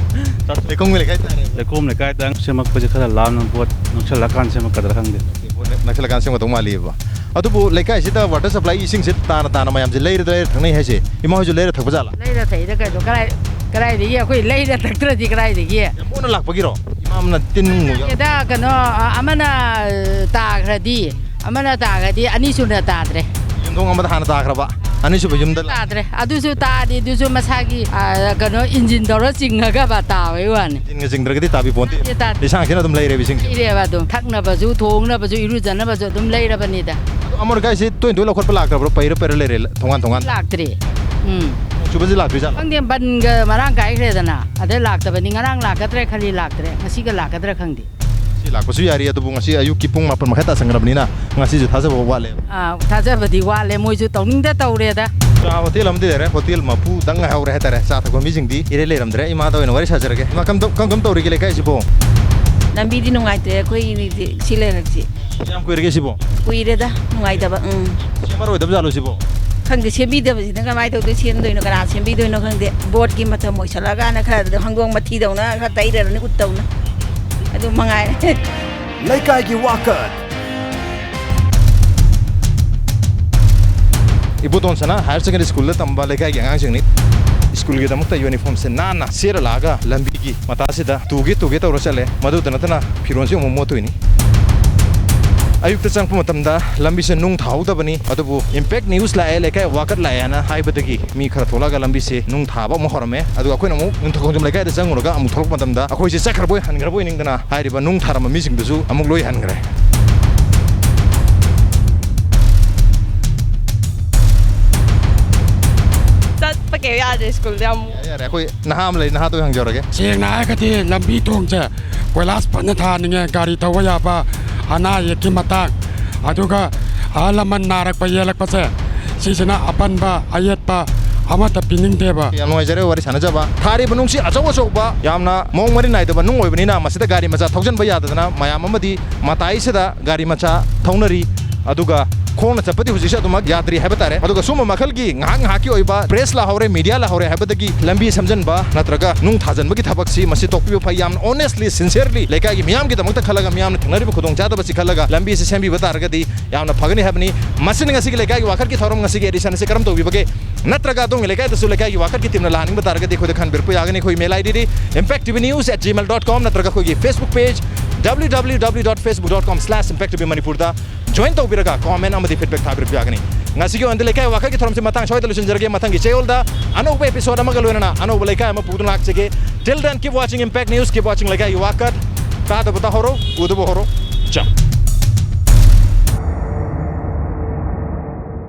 ꯂꯩꯈꯣꯝꯒꯤ ꯂꯩꯀꯥꯏ ꯇꯥꯔꯦ꯫ ꯂꯩꯈꯣꯝ ꯂꯩꯀꯥꯏꯗ ꯁꯦꯝꯃꯛꯄꯁꯦ ꯈꯔ ꯂꯥꯞꯅ ꯄꯣꯠ ꯅꯛꯁꯜꯂꯀꯥꯟ ꯁꯦꯝꯃꯛꯀꯗ꯭ꯔꯥ ꯈꯪꯗꯦ꯫ ꯅꯛꯁꯜꯂꯀꯥꯟ ꯁꯦꯝꯒꯗꯧ ꯃꯥꯜꯂꯤꯕ꯫ ꯑꯗꯨꯕꯨ ꯂꯩꯀꯥꯏꯁꯤꯗ water supply ꯏꯁꯤꯡꯁꯦ ꯇꯥꯅ ꯇꯥꯅ ꯃꯌꯥꯝꯁꯦ ꯂꯩꯔ ꯂꯩꯔ ꯊꯛꯅꯩ ꯍꯥꯏꯁꯦ, ꯏꯃꯥ ꯍꯣꯏꯁꯨ ꯂꯩꯔ ꯊꯛꯄ ꯖꯥꯠꯂꯥ? ꯂꯩꯔ ꯊꯛꯏꯗ ꯀꯩꯅꯣ, ꯀꯗꯥꯏ-, ꯀꯗꯥꯏꯗꯒꯤ? ꯑꯩꯈꯣꯏ ꯂꯩꯔ ꯊꯛꯇ꯭ꯔꯗꯤ ꯀꯗꯥꯏꯗꯒꯤ? ꯌꯥꯝ ꯃꯣꯠꯅ ꯂꯥꯛꯄꯒꯤꯔꯣ? ꯏꯃꯥꯅ ꯇꯤꯟ ꯅꯨꯡ ꯌꯥꯎ- ꯅꯠꯇꯦꯗ, ꯀꯩꯅꯣ, ꯑ-, ꯑꯃꯅ ꯇꯥꯈ꯭ꯔꯗꯤ, ꯑꯃꯅ ꯇꯥꯈ꯭ꯔꯗꯤ ꯑꯅꯤꯁꯨꯅ ꯇꯥꯗ꯭ꯔꯦ꯫ ꯌꯨꯝꯊꯣꯡ ꯑꯃꯗ ꯍꯥꯟꯅ ꯇꯥꯈ꯭ꯔꯕ, ꯑꯅꯤꯁꯨꯕ ꯌꯨꯝꯗ ꯂꯥꯛ- ꯇꯥꯗ꯭ꯔꯦ꯫ ꯑꯗꯨꯁꯨ ꯇꯥꯗꯦ, ꯑꯗꯨꯁꯨ ꯃꯁꯥꯒꯤ, ꯑ, ꯀꯩꯅꯣ, ꯏꯟꯖꯤꯟ ꯇꯧꯔ ꯆꯤꯡꯉꯒ ꯕ ꯇꯥꯕꯩ ꯋꯥꯅꯤ꯫ ꯏꯟꯖꯤꯟꯒ ꯆꯤꯡꯗ꯭ꯔꯒꯗꯤ ꯇꯥꯕꯤ ꯄꯣꯟꯇꯦ꯫ ꯇꯥꯗꯦ, ꯇꯥꯗꯦ꯫ ꯂꯤꯁꯥꯡꯁꯤꯅ ꯑꯗꯨꯝ ꯂꯩꯔꯦꯕ ꯏꯁꯤꯡꯁꯦ꯫ ꯂꯩꯔꯦꯕ ꯑꯗꯨꯝ꯫ ꯊꯛꯅꯕꯁꯨ, ꯊꯣꯡꯅꯕꯁꯨ, ꯏꯔꯨꯖꯅꯕꯁꯨ ꯑꯗꯨꯝ ꯂꯩꯔꯕꯅꯤꯗ꯫ ꯑꯗꯣ ꯑꯃꯣꯠ ꯑꯀꯥꯏꯁꯦ ꯇꯣꯏ ꯇꯣꯏ ꯂꯧꯈꯠꯄ ꯂꯥꯛꯇꯕ꯭ꯔꯣ? ꯄꯩꯔ ꯄꯩꯔ ꯂꯩꯔꯦ ꯊꯣꯡꯒꯥꯟ ꯊꯣꯡꯒꯥꯟ꯫ ꯂꯥꯛꯇ꯭ꯔꯤ꯫ ꯎꯝ꯫ ꯅꯣꯡ ꯆꯨꯕꯁꯦ ꯂꯥꯛꯇ꯭ꯔꯤꯖꯥꯠꯂꯣ? ꯈꯪꯗꯦ, ꯕꯟꯒ ꯃꯔꯥꯡ ꯀꯥꯏꯈ꯭ꯔꯦꯗꯅ꯫ ꯑꯗꯩ ꯂꯥꯛꯇꯕꯅꯤ꯫ ꯉꯔꯥꯡ ꯂꯥꯛꯀꯗ꯭ꯔꯦ ꯈꯜꯂꯤ, ꯂꯥꯛꯇ꯭ꯔꯦ꯫ ꯉꯁꯤꯒ ꯂꯥꯛꯀꯗ꯭ꯔꯥ ꯈꯪꯗꯦ꯫ ꯁꯤ ꯂꯥꯛꯄꯁꯨ ꯌꯥꯔꯤ, ꯑꯗꯨꯕꯨ ꯉꯁꯤ ꯑꯌꯨꯛꯀꯤ ꯄꯨꯡ ꯃꯥꯄꯟ ꯃꯈꯥꯏ ꯇꯥꯁꯟꯈ꯭ꯔꯕꯅꯤꯅ ꯉꯁꯤꯁꯨ ꯊꯥꯖꯕ ꯋꯥꯠꯂꯦꯕ꯫ ꯑꯥ, ꯊꯥꯖꯕꯗꯤ ꯋꯥꯠꯂꯦ, ꯃꯣꯏꯁꯨ ꯇꯧꯅꯤꯡꯗ ꯇꯧꯔꯦꯗ꯫ ꯆꯥ ꯍꯣꯇꯦꯜ ꯑꯃꯗꯤ ꯂꯩꯔꯦ, ꯍꯣꯇꯦꯜ ꯃꯄꯨꯗꯪ ꯉꯥꯏꯍꯧꯔꯦ ꯍꯥꯏꯇꯥꯔꯦ꯫ ꯆꯥ ꯊꯛꯄ ꯃꯤꯁꯤꯡꯗꯤ ꯏꯔꯩ ꯂꯩꯔꯝꯗ꯭ꯔꯦ꯫ ꯏꯃꯥꯗ ꯑꯣꯏꯅ ꯋꯥꯔꯤ ꯁꯥꯖꯔꯒꯦ꯫ ꯏꯃꯥ, ꯀꯝ-, ꯀꯝ-, ꯀꯝ ꯇꯧꯔꯤꯒꯦ ꯂꯩꯀꯥꯏꯁꯤꯕꯣ? ꯂꯝꯕꯤꯗꯤ ꯅꯨꯡꯉꯥꯏꯇꯦ ꯑꯩꯈꯣꯏꯒꯤꯗꯤ ꯁꯤ ꯂꯩꯔꯛꯁꯤ꯫ ꯀꯌꯥꯝ ꯀꯨꯏꯔꯒꯦ ꯁꯤꯕꯣ? ꯀꯨꯏꯔꯦꯗ ꯅꯨꯡꯉꯥꯏꯇꯕ, ꯎꯝ꯫ ꯁꯦꯝꯃꯔꯣꯏꯗꯕ ꯖꯥꯠꯂꯣ ꯁꯤꯕꯣ? ꯈꯪꯗꯦ, ꯁꯦꯝꯕꯤꯗꯕꯁꯤꯅ ꯀꯃꯥꯏꯅ ꯇꯧꯗꯣꯏ, ꯁꯦꯝꯗꯣꯏꯅꯣ, ꯀꯅꯥ ꯁꯦꯝꯕꯤꯗꯣꯏꯅꯣ ꯈꯪꯗꯦ꯫ ꯕꯣꯠꯀꯤ ꯃꯇꯝ ꯑꯣꯏꯁꯜꯂꯛꯑꯀꯥꯟꯗ ꯈꯔ ꯍꯪꯗꯣꯡ ꯃꯊꯤꯗꯧꯅ ꯈꯔ ꯇꯩꯔꯔꯅꯤ ꯎꯠꯇꯧꯅ꯫ ꯑꯗꯨ ꯃꯉꯥꯏꯔꯦ꯫ ꯂꯩꯀꯥꯏꯒꯤ ꯋꯥꯀꯠ꯫ ꯏꯕꯣꯇꯣꯟ ꯁꯅꯥ ꯍꯥꯌꯔ ꯁꯦꯀꯦꯟꯗꯔꯤ ꯁ꯭ꯀꯨꯜꯗ ꯇꯝꯕ ꯂꯩꯀꯥꯏꯒꯤ ꯑꯉꯥꯡꯁꯤꯡꯅꯤ꯫ ꯁ꯭ꯀꯨꯜꯒꯤꯗꯃꯛꯇ ꯌꯨꯅꯤꯐꯣꯔꯝꯁꯦ ꯅꯥꯟꯅ ꯁꯦꯠꯂ ꯂꯥꯛꯑꯒ ꯂꯝꯕꯤꯒꯤ ꯃꯇꯥꯁꯤꯗ ꯇꯨꯒꯦ ꯇꯨꯒꯦ ꯇꯧꯔ ꯆꯠꯂꯦ꯫ ꯃꯗꯨꯇ ꯅꯠꯇꯅ ꯐꯤꯔꯣꯜꯁꯦ ꯑꯃꯨꯛ ꯃꯣꯠꯇꯣꯏꯅꯤ꯫ ꯑꯌꯨꯛꯇ ꯆꯪꯉꯛꯄ ꯃꯇꯝꯗ ꯂꯝꯕꯤꯁꯦ ꯅꯨꯡ ꯊꯥꯍꯧꯗꯕꯅꯤ, ꯑꯗꯨꯕꯨ ꯏꯝꯄꯦꯛ ꯅ꯭ꯌꯨꯁ ꯂꯥꯛꯑꯦ, ꯂꯩꯀꯥꯏ ꯋꯥꯀꯠ ꯂꯥꯛꯑꯦ ꯍꯥꯏꯅ ꯍꯥꯏꯕꯗꯒꯤ ꯃꯤ ꯈꯔ ꯊꯣꯛꯂꯛꯑꯒ ꯂꯝꯕꯤꯁꯦ ꯅꯨꯡ ꯊꯥꯕ ꯑꯃꯨꯛ ꯍꯧꯔꯝꯃꯦ꯫ ꯑꯗꯨꯒ ꯑꯩꯈꯣꯏꯅ ꯑꯃꯨꯛ ꯅꯤꯡꯊꯧ ꯈꯣꯡꯖꯣꯝ ꯂꯩꯀꯥꯏꯗ ꯆꯪꯉꯨꯔꯒ ꯑꯃꯨꯛ ꯊꯣꯛꯂꯛꯄ ꯃꯇꯝꯗ ꯑꯩꯈꯣꯏꯁꯦ ꯆꯠꯈ꯭ꯔꯕꯣꯏ ꯍꯟꯈ꯭ꯔꯕꯣꯏ ꯅꯤꯡꯗꯅ ꯍꯥꯏꯔꯤꯕ ꯅꯨꯡ ꯊꯥꯔꯝꯕ ꯃꯤꯁꯤꯡꯗꯨꯁꯨ ꯑꯃꯨꯛ ꯂꯣꯏ ꯍꯟꯈ꯭ꯔꯦ꯫ ꯆꯠꯄ ꯀꯩꯝ ꯌꯥꯗ꯭ꯔꯦ ꯁ꯭ꯀꯨꯜꯗ ꯑꯃꯨꯛ꯫ ꯌꯥꯔꯦ, ꯌꯥꯔꯦ, ꯑꯩꯈꯣꯏ ꯅꯍꯥ ꯑꯃ ꯂꯩ, ꯅꯍꯥꯗꯣ ꯍꯪꯖꯔꯒꯦ꯫ ꯁꯦꯡꯅ ꯍꯥꯏꯔꯒꯗꯤ ꯂꯝꯕꯤ ꯊꯣꯡꯁꯦ ꯀꯣꯏꯂꯥꯁ ꯐꯖꯅ ꯊꯥꯅꯤꯡꯉꯦ, ꯒꯥꯔꯤ ꯊꯧꯕ ꯌꯥꯕ, ꯑꯅꯥ ꯑꯌꯦꯛꯀꯤ ꯃꯇꯥꯡ, ꯑꯗꯨꯒ ꯑꯍꯜ ꯂꯃꯟ ꯅꯥꯔꯛꯄ ꯌꯦꯛꯂꯛꯄꯁꯦ, ꯁꯤꯁꯤꯅ ꯑꯄꯟꯕ ꯑꯌꯦꯠꯄ ꯑꯃꯠꯇ ꯄꯤꯅꯤꯡꯗꯦꯕ꯫ ꯌꯥꯝ ꯅꯨꯡꯉꯥꯏꯖꯔꯦ ꯋꯥꯔꯤ ꯁꯥꯟꯅꯖꯕ꯫ ꯊꯥꯔꯤꯕ ꯅꯨꯡꯁꯤ ꯑꯆꯧ ꯑꯆꯧꯕ, ꯌꯥꯝꯅ ꯃꯑꯣꯡ ꯃꯔꯤꯟ ꯅꯥꯏꯗꯕ ꯅꯨꯡ ꯑꯣꯏꯕꯅꯤꯅ ꯃꯁꯤꯗ ꯒꯥꯔꯤ ꯃꯆꯥ ꯊꯧꯖꯤꯟꯕ ꯌꯥꯗꯗꯅ ꯃꯌꯥꯝ ꯑꯃꯗꯤ ꯃꯇꯥꯏꯁꯤꯗ ꯒꯥꯔꯤ ꯃꯆꯥ ꯊꯧꯅꯔꯤ꯫ ꯑꯗꯨꯒ ꯈꯣꯡꯅ ꯆꯠꯄꯗꯤ ꯍꯧꯖꯤꯛꯁꯦ ꯑꯗꯨꯃꯛ ꯌꯥꯗ꯭ꯔꯤ ꯍꯥꯏꯕ ꯇꯥꯔꯦ꯫ ꯑꯗꯨꯒ ꯁꯨꯝꯕ ꯃꯈꯜꯒꯤ ꯉꯥꯏꯍꯥꯛ ꯉꯥꯏꯍꯥꯛꯀꯤ ꯑꯣꯏꯕ press ꯂꯥꯍꯧꯔꯦ, media ꯂꯥꯍꯧꯔꯦ ꯍꯥꯏꯕꯗꯒꯤ ꯂꯝꯕꯤ ꯁꯦꯝꯖꯤꯟꯕ ꯅꯠꯇ꯭ꯔꯒ ꯅꯨꯡ ꯊꯥꯖꯤꯟꯕꯒꯤ ꯊꯕꯛꯁꯤ ꯃꯁꯤ ꯇꯣꯛꯄꯤꯕ ꯐꯩ꯫ ꯌꯥꯝ honestly, sincerely ꯂꯩꯀꯥꯏꯒꯤ ꯃꯤꯌꯥꯝꯒꯤꯗꯃꯛꯇ ꯈꯜꯂꯒ, ꯃꯤꯌꯥꯝꯅ ꯊꯦꯡꯅꯔꯤꯕ ꯈꯨꯗꯣꯡꯆꯥꯗꯕꯁꯤ ꯈꯜꯂꯒ ꯂꯝꯕꯤꯁꯤ ꯁꯦꯝꯕꯤꯕ ꯇꯥꯔꯒꯗꯤ ꯌꯥꯝꯅ ꯐꯒꯅꯤ ꯍꯥꯏꯕꯅꯤ꯫ ꯃꯁꯤꯅ ꯉꯁꯤꯒꯤ ꯂꯩꯀꯥꯏꯒꯤ ꯋꯥꯀꯠꯀꯤ ꯊꯧꯔꯝ, ꯉꯁꯤꯒꯤ edition ꯑꯁꯤ ꯀꯔꯝ ꯇꯧꯕꯤꯕꯒꯦ? ꯅꯠꯇ꯭ꯔꯒ ꯑꯗꯣꯝꯒꯤ ꯂꯩꯀꯥꯏꯗꯁꯨ ꯂꯩꯀꯥꯏꯒꯤ ꯋꯥꯀꯠꯀꯤ teamꯅ ꯂꯥꯛꯍꯟꯅꯤꯡꯕ ꯇꯥꯔꯒꯗꯤ ꯑꯩꯈꯣꯏꯗ ꯈꯟꯕꯤꯔꯛꯄ ꯌꯥꯒꯅꯤ꯫ ꯑꯩꯈꯣꯏ mail IDꯗꯤ impact T V news at gmail dot com ꯅꯠꯇ꯭ꯔꯒ ꯑꯩꯈꯣꯏꯒꯤ Facebook page W W W dot facebook dot com slash impact T V Manipurꯗ join ꯇꯧꯕꯤꯔꯒ comment ꯑꯃꯗꯤ feedback ꯊꯥꯕꯤꯔꯛꯄ ꯌꯥꯒꯅꯤ꯫ ꯉꯁꯤꯒꯤ ꯑꯣꯏꯅꯗꯤ ꯂꯩꯀꯥꯏ ꯋꯥꯀꯠꯀꯤ ꯊꯧꯔꯝꯁꯤ ꯃꯇꯥꯡ ꯁ꯭ꯋꯥꯏꯗ ꯂꯣꯏꯁꯤꯟꯖꯔꯒꯦ꯫ ꯃꯊꯪꯒꯤ ꯆꯌꯣꯜꯗ ꯑꯅꯧꯕ episode ꯑꯃꯒ ꯂꯣꯏꯅꯅ ꯑꯅꯧꯕ ꯂꯩꯀꯥꯏ ꯑꯃ ꯄꯨꯗꯨꯅ ꯂꯥꯛꯆꯒꯦ꯫ Till then, keep watching Impact News, keep watching ꯂꯩꯀꯥꯏꯒꯤ ꯋꯥꯀꯠ꯫ ꯇꯥꯗꯕ ꯇꯥꯍꯧꯔꯣ, ꯎꯗꯕ ꯍꯧꯔꯣ꯫ ꯆꯥ꯫